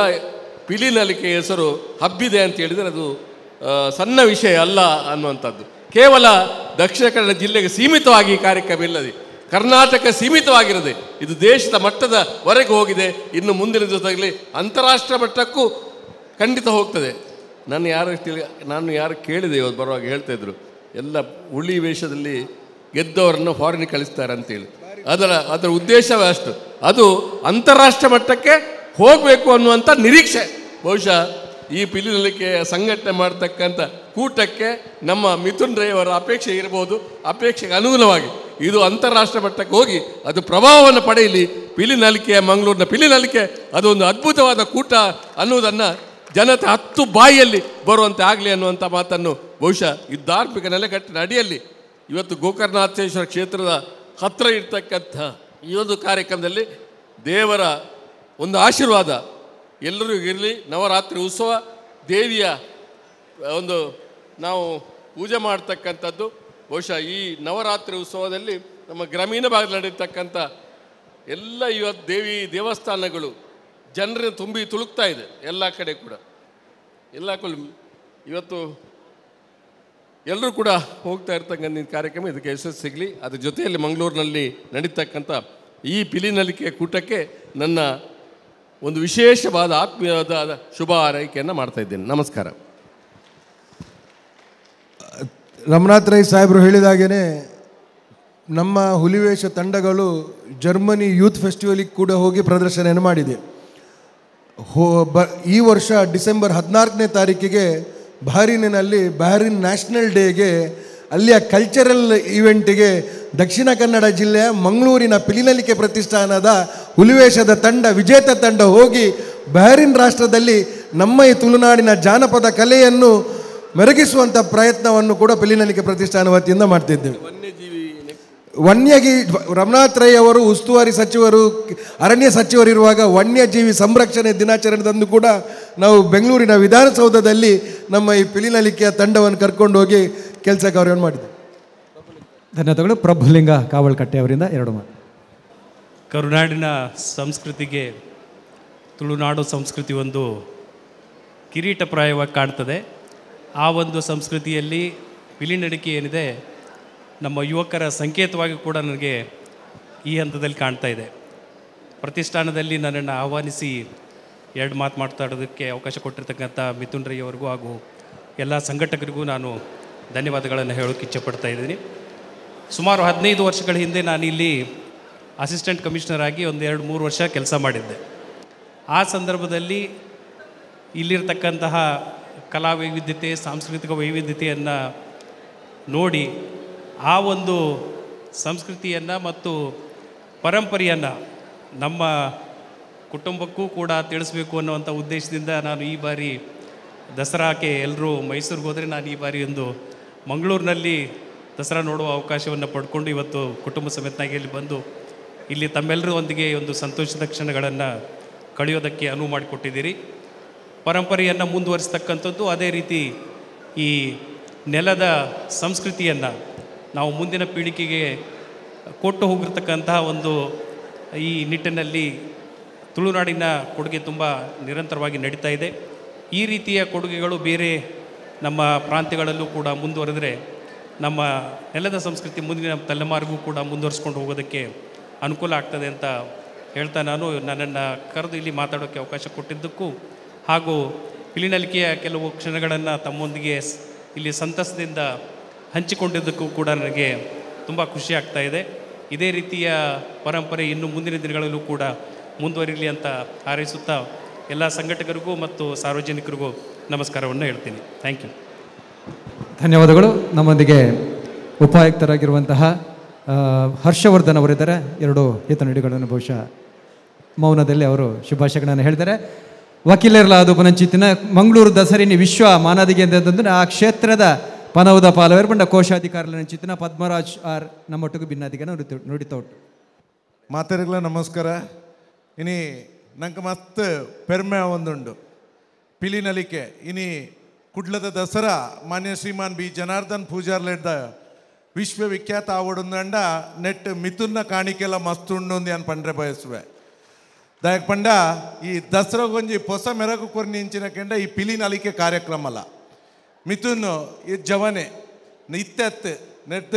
ಪಿಲಿನಲಿಕೆ ಹೆಸರು ಹಬ್ಬಿದೆ ಅಂತ ಹೇಳಿದರೆ ಅದು ಸಣ್ಣ ವಿಷಯ ಅಲ್ಲ ಅನ್ನುವಂಥದ್ದು. ಕೇವಲ ದಕ್ಷಿಣ ಕನ್ನಡ ಜಿಲ್ಲೆಗೆ ಸೀಮಿತವಾಗಿ ಈ ಕಾರ್ಯಕ್ರಮ ಇಲ್ಲದೆ, ಕರ್ನಾಟಕ ಸೀಮಿತವಾಗಿರದೆ ಇದು ದೇಶದ ಮಟ್ಟದವರೆಗೆ ಹೋಗಿದೆ. ಇನ್ನು ಮುಂದಿನ ದಿವಸದಲ್ಲಿ ಅಂತಾರಾಷ್ಟ್ರೀಯ ಮಟ್ಟಕ್ಕೂ ಖಂಡಿತ ಹೋಗ್ತದೆ. ನಾನು ಯಾರು ಕೇಳಿದೆ ಇವತ್ತು ಬರುವಾಗ ಹೇಳ್ತಾಯಿದ್ರು, ಎಲ್ಲ ಹುಲಿ ವೇಷದಲ್ಲಿ ಗೆದ್ದವರನ್ನು ಫಾರಿನ್ ಕಳಿಸ್ತಾರೆ ಅಂತೇಳಿ. ಅದರ ಉದ್ದೇಶವೇ ಅಷ್ಟು. ಅದು ಅಂತಾರಾಷ್ಟ್ರೀಯ ಮಟ್ಟಕ್ಕೆ ಹೋಗಬೇಕು ಅನ್ನುವಂಥ ನಿರೀಕ್ಷೆ ಬಹುಶಃ ಈ ಪಿಲಿನಲಿಕೆ ಸಂಘಟನೆ ಮಾಡ್ತಕ್ಕಂಥ ಕೂಟಕ್ಕೆ ನಮ್ಮ ಮಿಥುನ್ ರೈಯವರ ಅಪೇಕ್ಷೆ ಇರ್ಬೋದು. ಅಪೇಕ್ಷೆಗೆ ಅನುಗುಣವಾಗಿ ಇದು ಅಂತಾರಾಷ್ಟ್ರೀಯ ಮಟ್ಟಕ್ಕೆ ಹೋಗಿ ಅದು ಪ್ರಭಾವವನ್ನು ಪಡೆಯಲಿ. ಪಿಲಿನಲಿಕೆ, ಮಂಗಳೂರಿನ ಪಿಲಿನಲಿಕೆ ಅದೊಂದು ಅದ್ಭುತವಾದ ಕೂಟ ಅನ್ನುವುದನ್ನು ಜನತೆ 10 ಬಾಯಿಯಲ್ಲಿ ಬರುವಂತೆ ಆಗಲಿ ಅನ್ನುವಂಥ ಮಾತನ್ನು ಬಹುಶಃ ಈ ಧಾರ್ಮಿಕ ನೆಲೆಗಟ್ಟಿನ ಅಡಿಯಲ್ಲಿ ಇವತ್ತು ಗೋಕರ್ಣನಾಥೇಶ್ವರ ಕ್ಷೇತ್ರದ ಹತ್ತಿರ ಇರ್ತಕ್ಕಂಥ ಈ ಒಂದು ಕಾರ್ಯಕ್ರಮದಲ್ಲಿ ದೇವರ ಒಂದು ಆಶೀರ್ವಾದ ಎಲ್ಲರಿಗೂ ಇರಲಿ. ನವರಾತ್ರಿ ಉತ್ಸವ ದೇವಿಯ ಒಂದು ನಾವು ಪೂಜೆ ಮಾಡ್ತಕ್ಕಂಥದ್ದು. ಬಹುಶಃ ಈ ನವರಾತ್ರಿ ಉತ್ಸವದಲ್ಲಿ ನಮ್ಮ ಗ್ರಾಮೀಣ ಭಾಗದಲ್ಲಿ ನಡೀತಕ್ಕಂಥ ಎಲ್ಲ ಇವತ್ತು ದೇವಿ ದೇವಸ್ಥಾನಗಳು ಜನರನ್ನು ತುಂಬಿ ತುಳುಕ್ತಾ ಇದೆ ಎಲ್ಲ ಕಡೆ ಕೂಡ. ಎಲ್ಲ ಇವತ್ತು ಎಲ್ಲರೂ ಕೂಡ ಹೋಗ್ತಾ ಇರ್ತಕ್ಕಂಥ ಕಾರ್ಯಕ್ರಮ ಇದಕ್ಕೆ ಯಶಸ್ಸು ಸಿಗಲಿ. ಅದ್ರ ಜೊತೆಯಲ್ಲಿ ಮಂಗಳೂರಿನಲ್ಲಿ ನಡೀತಕ್ಕಂಥ ಈ ಪಿಲಿನಲಿಕೆ ಕೂಟಕ್ಕೆ ನನ್ನ ಒಂದು ವಿಶೇಷವಾದ ಆತ್ಮೀಯವಾದ ಶುಭ ಹಾರೈಕೆಯನ್ನು ಮಾಡ್ತಾ ಇದ್ದೇನೆ. ನಮಸ್ಕಾರ. ರಮನಾಥ್ ರೈ ಸಾಹೇಬರು ಹೇಳಿದಾಗೇ ನಮ್ಮ ಹುಲಿವೇಷ ತಂಡಗಳು ಜರ್ಮನಿ ಯೂತ್ ಫೆಸ್ಟಿವಲಿಗೆ ಕೂಡ ಹೋಗಿ ಪ್ರದರ್ಶನ ಮಾಡಿದೆ. ಈ ವರ್ಷ ಡಿಸೆಂಬರ್ 14ನೇ ತಾರೀಕಿಗೆ ಬಹರೀನಿನಲ್ಲಿ ಬಹರೀನ್ ನ್ಯಾಷನಲ್ ಡೇಗೆ ಅಲ್ಲಿಯ ಕಲ್ಚರಲ್ ಈವೆಂಟಿಗೆ ದಕ್ಷಿಣ ಕನ್ನಡ ಜಿಲ್ಲೆಯ ಮಂಗಳೂರಿನ ಪಿಲಿನಲಿಕೆ ಪ್ರತಿಷ್ಠಾನದ ಹುಲಿವೇಷದ ತಂಡ, ವಿಜೇತ ತಂಡ ಹೋಗಿ ಬಹರೀನ್ ರಾಷ್ಟ್ರದಲ್ಲಿ ನಮ್ಮ ಈ ತುಳುನಾಡಿನ ಜಾನಪದ ಕಲೆಯನ್ನು ಮೆರಗಿಸುವಂಥ ಪ್ರಯತ್ನವನ್ನು ಕೂಡ ಪಿಲಿನಲಿಕೆ ಪ್ರತಿಷ್ಠಾನ ವತಿಯಿಂದ ಮಾಡ್ತಿದ್ದೇವೆ. ವನ್ಯಗಿ ರಮನಾಥ್ ರೈ ಅವರು ಉಸ್ತುವಾರಿ ಸಚಿವರು, ಅರಣ್ಯ ಸಚಿವರಿರುವಾಗ ವನ್ಯಜೀವಿ ಸಂರಕ್ಷಣೆ ದಿನಾಚರಣೆದಂದು ಕೂಡ ನಾವು ಬೆಂಗಳೂರಿನ ವಿಧಾನಸೌಧದಲ್ಲಿ ನಮ್ಮ ಈ ಪಿಲಿನಲಿಕೆಯ ತಂಡವನ್ನು ಕರ್ಕೊಂಡು ಹೋಗಿ ಕೆಲಸ ಕಾರ್ಯವನ್ನು ಮಾಡಿದ್ದೆ. ಧನ್ಯವಾದಗಳು. ಪ್ರಭುಲಿಂಗ ಕಾವಲ್ಕಟ್ಟೆ ಅವರಿಂದ ಎರಡು ಮಾತು. ಕರುನಾಡಿನ ಸಂಸ್ಕೃತಿಗೆ ತುಳುನಾಡು ಸಂಸ್ಕೃತಿ ಒಂದು ಕಿರೀಟಪ್ರಾಯವಾಗಿ ಕಾಣ್ತದೆ. ಆ ಒಂದು ಸಂಸ್ಕೃತಿಯಲ್ಲಿ ಪಿಲಿನಡಿಕೆ ಏನಿದೆ ನಮ್ಮ ಯುವಕರ ಸಂಕೇತವಾಗಿ ಕೂಡ ನನಗೆ ಈ ಹಂತದಲ್ಲಿ ಕಾಣ್ತಾ ಇದೆ. ಪ್ರತಿಷ್ಠಾನದಲ್ಲಿ ನನ್ನನ್ನು ಆಹ್ವಾನಿಸಿ ಎರಡು ಮಾತು ಮಾತಾಡೋದಕ್ಕೆ ಅವಕಾಶ ಕೊಟ್ಟಿರ್ತಕ್ಕಂಥ ಮಿಥುನ್ ರೈ ಅವರಿಗೂ ಹಾಗೂ ಎಲ್ಲ ಸಂಘಟಕರಿಗೂ ನಾನು ಧನ್ಯವಾದಗಳನ್ನು ಹೇಳೋಕ್ಕೆ ಇಚ್ಛೆಪಡ್ತಾ ಇದ್ದೀನಿ. ಸುಮಾರು 15 ವರ್ಷಗಳ ಹಿಂದೆ ನಾನಿಲ್ಲಿ ಅಸಿಸ್ಟೆಂಟ್ ಕಮಿಷನರ್ ಆಗಿ ಒಂದು 2-3 ವರ್ಷ ಕೆಲಸ ಮಾಡಿದ್ದೆ. ಆ ಸಂದರ್ಭದಲ್ಲಿ ಇಲ್ಲಿರ್ತಕ್ಕಂತಹ ಕಲಾ ವೈವಿಧ್ಯತೆ, ಸಾಂಸ್ಕೃತಿಕ ವೈವಿಧ್ಯತೆಯನ್ನು ನೋಡಿ ಆ ಒಂದು ಸಂಸ್ಕೃತಿಯನ್ನು ಮತ್ತು ಪರಂಪರೆಯನ್ನು ನಮ್ಮ ಕುಟುಂಬಕ್ಕೂ ಕೂಡ ತಿಳಿಸ್ಬೇಕು ಅನ್ನುವಂಥ ಉದ್ದೇಶದಿಂದ ನಾನು ಈ ಬಾರಿ ದಸರಾಕ್ಕೆ ಎಲ್ಲರೂ ಮೈಸೂರಿಗೆ ಹೋದರೆ ನಾನು ಈ ಬಾರಿ ಒಂದು ಮಂಗಳೂರಿನಲ್ಲಿ ದಸರಾ ನೋಡುವ ಅವಕಾಶವನ್ನು ಪಡ್ಕೊಂಡು ಇವತ್ತು ಕುಟುಂಬ ಸಮೇತನಾಗಿ ಇಲ್ಲಿ ಬಂದು ಇಲ್ಲಿ ತಮ್ಮೆಲ್ಲರೊಂದಿಗೆ ಒಂದು ಸಂತೋಷದ ಕ್ಷಣಗಳನ್ನು ಕಳೆಯೋದಕ್ಕೆ ಅನುವು ಮಾಡಿಕೊಟ್ಟಿದ್ದೀರಿ. ಪರಂಪರೆಯನ್ನು ಮುಂದುವರಿಸ್ತಕ್ಕಂಥದ್ದು, ಅದೇ ರೀತಿ ಈ ನೆಲದ ಸಂಸ್ಕೃತಿಯನ್ನು ನಾವು ಮುಂದಿನ ಪೀಳಿಗೆಗೆ ಕೊಟ್ಟು ಹೋಗಿರ್ತಕ್ಕಂತಹ ಒಂದು ಈ ನಿಟ್ಟಿನಲ್ಲಿ ತುಳುನಾಡಿನ ಕೊಡುಗೆ ತುಂಬ ನಿರಂತರವಾಗಿ ನಡೀತಾ ಇದೆ. ಈ ರೀತಿಯ ಕೊಡುಗೆಗಳು ಬೇರೆ ನಮ್ಮ ಪ್ರಾಂತ್ಯಗಳಲ್ಲೂ ಕೂಡ ಮುಂದುವರೆದರೆ ನಮ್ಮ ನೆಲದ ಸಂಸ್ಕೃತಿ ಮುಂದಿನ ತಲೆಮಾರಿಗೂ ಕೂಡ ಮುಂದುವರಿಸ್ಕೊಂಡು ಹೋಗೋದಕ್ಕೆ ಅನುಕೂಲ ಆಗ್ತದೆ ಅಂತ ಹೇಳ್ತಾ ನಾನು ನನ್ನನ್ನು ಕರೆದು ಇಲ್ಲಿ ಮಾತಾಡೋಕ್ಕೆ ಅವಕಾಶ ಕೊಟ್ಟಿದ್ದಕ್ಕೂ ಹಾಗೂ ಪಿಲಿನಲಿಕೆಯ ಕೆಲವು ಕ್ಷಣಗಳನ್ನು ತಮ್ಮೊಂದಿಗೆ ಇಲ್ಲಿ ಸಂತಸದಿಂದ ಹಂಚಿಕೊಂಡಿದ್ದಕ್ಕೂ ಕೂಡ ನನಗೆ ತುಂಬ ಖುಷಿ ಆಗ್ತಾ ಇದೆ. ಇದೇ ರೀತಿಯ ಪರಂಪರೆ ಇನ್ನು ಮುಂದಿನ ದಿನಗಳಲ್ಲೂ ಕೂಡ ಮುಂದುವರಿಯಲಿ ಅಂತ ಹಾರೈಸುತ್ತಾ ಎಲ್ಲ ಸಂಘಟಕರಿಗೂ ಮತ್ತು ಸಾರ್ವಜನಿಕರಿಗೂ ನಮಸ್ಕಾರವನ್ನು ಹೇಳ್ತೀನಿ. Thank you. ಧನ್ಯವಾದಗಳು. ನಮ್ಮೊಂದಿಗೆ ಉಪಾಯುಕ್ತರಾಗಿರುವಂತಹ ಹರ್ಷವರ್ಧನ್ ಅವರಿದ್ದಾರೆ. ಎರಡು ಹಿತನುಡಿಗಳನ್ನು ಬಹುಶಃ ಮೌನದಲ್ಲಿ ಅವರು ಶುಭಾಶಯಗಳನ್ನು ಹೇಳಿದ್ದಾರೆ. ವಕೀಲರಲ್ಲ ಅದು ಪುನಂಚಿತ್ತಿನ ಮಂಗಳೂರು ದಸರಿನಿ ವಿಶ್ವ ಮಾನಾದಿಗೆ ಅಂತಂದ್ರೆ ಆ ಕ್ಷೇತ್ರದ ಪನವದ ಪಾಲವೇರ್ ಬಂಡ ಕೋಶಾಧಿಕಾರಿ ಪದ್ಮರಾಜ್ ಆರ್ ನಮ್ಮೊಟ್ಟಿಗೂ ಭಿನ್ನಾದಿಗೆ ನುಡಿತಾ ಉಂಟು. ಮಾತಾಡಿಗಳ ನಮಸ್ಕಾರ. ಇನಿ ನಂಗೆ ಮಸ್ತ್ ಪೆರ್ಮೆ ಒಂದುಂಡು ಪಿಲಿನಲಿಕೆ. ಇನಿ ಕುಡ್ಲದ ದಸರಾ ಮಾನ್ಯ ಶ್ರೀಮಾನ್ ಬಿ ಜನಾರ್ದನ್ ಪೂಜಾರ್ಲೆಡ್ದ ವಿಶ್ವವಿಖ್ಯಾತ ಆವಡುಂದಂಡ ನೆಟ್ ಮಿಥುನ್ನ ಕಾಣಿಕೆಲ್ಲ ಮಸ್ತ್ ಉಂಡು ಅನ್ ಪಂಡ್ರೆ ಬಯಸುವೆ. ದಾಯಕ್ ಪಂಡ ಈ ದಸರಾಗೊಂಜಿ ಹೊಸ ಮೆರಗು ಕೊರ್ನಿ ಇಂಚಿನ ಕೆಂಡ ಈ ಪಿಲಿನಲಿಕೆ ಕಾರ್ಯಕ್ರಮಲ್ಲ ಮಿಥುನ್ ಈ ಜವನೆ ಇತ್ತೆತ್ತು ನೆಟ್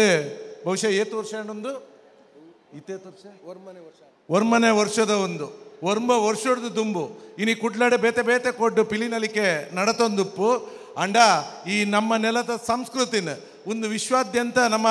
ಬಹುಶಃ ಏತು ವರ್ಷ ಒಂದು ಇತ್ತೇತು ವರ್ಷ ಒರ್ಮನೆ ವರ್ಷದ ಒಂದು ಒರ್ಮ ವರ್ಷದ ದುಂಬು ಇನಿ ಕುಡ್ಲಾಡೆ ಬೇತೆ ಬೇತೆ ಕೊಡ್ಡು ಪಿಲಿನಲಿಕೆ ನಡತೊಂದುಪ್ಪು ಅಂಡ ಈ ನಮ್ಮ ನೆಲದ ಸಂಸ್ಕೃತಿನ ಒಂದು ವಿಶ್ವಾದ್ಯಂತ ನಮ್ಮ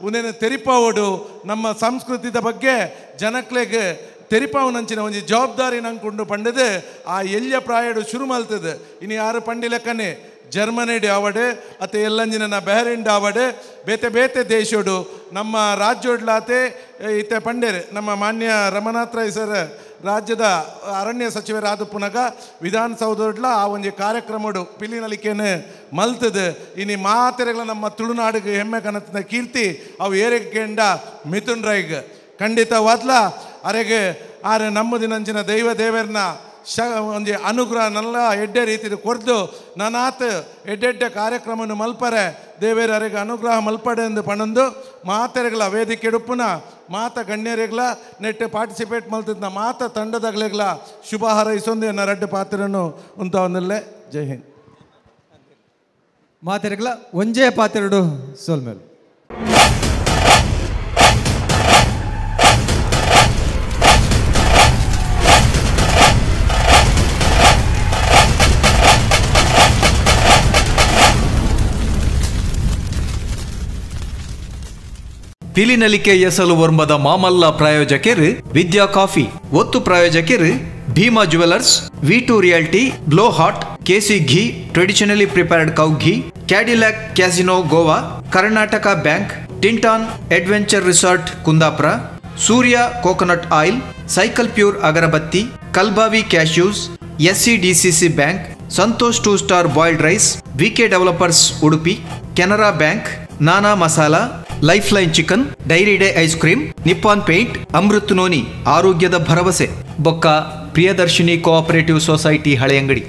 ಒಂದೇನು ತೆರಿಪಾವಡು ನಮ್ಮ ಸಂಸ್ಕೃತಿದ ಬಗ್ಗೆ ಜನಕ್ಲೆಗೆ ತೆರಿಪಾವನಂಚಿನ ಒಂಜಿ ಜವಾಬ್ದಾರಿ ನಂಗೆ ಪಂಡದು ಆ ಎಲ್ಯ ಪ್ರಾಯಡು ಶುರು ಮಲ್ತದೆ. ಇನ್ನು ಯಾರು ಪಂಡಿಲೆಕ್ಕನೆ ಜರ್ಮನಿಡ್ ಆವಡೆ ಅತ್ತೆ ಎಲ್ಲಂಜಿನ ಬೆಹರಿನ್ ಆವಡೆ ಬೇತೆ ಬೇತೆ ದೇಶೋಡು ನಮ್ಮ ರಾಜ್ಯೋಡ್ಲಾತೆ ಇತ್ತೆ ಪಂಡೇರು ನಮ್ಮ ಮಾನ್ಯ ರಮನಾಥ್ ರೈ ಸರ್ ರಾಜ್ಯದ ಅರಣ್ಯ ಸಚಿವರಾದ ಪುನಗ ವಿಧಾನಸೌಧಡ್ಲ ಆ ಒಂಜಿ ಕಾರ್ಯಕ್ರಮಡು ಪಿಲಿನಲಿಕೆನೆ ಮಲ್ತದೆ. ಇನಿ ಮಾತೆರೆಗಳ ನಮ್ಮ ತುಳುನಾಡಿಗೆ ಹೆಮ್ಮೆ ಕನತಿನ ಕೀರ್ತಿ ಅವು ಏರೆಗೆಂಡ ಮಿಥುನ್ ರೈಗ್ ಖಂಡಿತವಾದ್ಲ ಅರೆಗೆ ಆರೆ ನಮ್ಮ ದಿನಂಚಿನ ದೈವ ದೇವರನ್ನ ಶ ಒಂಜಿ ಅನುಗ್ರಹ ನಲ್ಲ ಎಡ್ಡೆ ರೀತಿದು ಕೊರ್ದು ನಾನಾತ್ ಎಡ್ಡೆಡ್ಡೆ ಕಾರ್ಯಕ್ರಮವನ್ನು ಮಲ್ಪರೆ ದೇವೇರ ಅರೆಗೆ ಅನುಗ್ರಹ ಮಲ್ಪಡೆ ಎಂದು ಪಣಂದು ಮಾತೆರೆಗಳ ವೇದಿಕೆ ಉಪ್ಪುನ ಮಾತ ಗಣ್ಯರೆಗ್ಲ ನೆಟ್ ಪಾರ್ಟಿಸಿಪೇಟ್ ಮಲ್ತಿದ್ನ ಮಾತ ತಂಡದಗ್ಲೆಗ್ಲ ಶುಭ ಹಾರೈಸೊಂದು ಎನ್ನ ರಡ್ಡು ಪಾತ್ರನು ಉಂತ ಒಂದಲ್ಲೇ. ಜೈ ಹಿಂದ್. ಮಾತೆರೆಗ್ಲ ಒಂಜೇ ಪಾತ್ರೆಡು ಸೋಲ್ಮೇಲೆ. ಪಿಲಿನಲಿಕೆ ಎಸಲು ವರ್ಮದ ಮಾಮಲ್ಲ ಪ್ರಾಯೋಜಕರು ವಿದ್ಯಾ ಕಾಫಿ, ಒತ್ತು ಪ್ರಾಯೋಜಕರು Bhima jewellers, V2 realty, blow hot, KC ghee, traditionally prepared cow ghee, Cadillac casino Goa, Karnataka bank, Tinton adventure resort Kundapura, Surya coconut oil, cycle pure agarbatti, Kalbavi cashews, SCDCC bank, Santosh 2 star boiled rice, VK developers Udupi, Canara bank, Nana masala, Life Line chicken, Dairy Day ice cream, Nippon Paint, Amrut noni ಆರೋಗ್ಯದ ಭರವಸೆ, ಬೊಕ್ಕ Priyadarshini cooperative society Haleyangadi.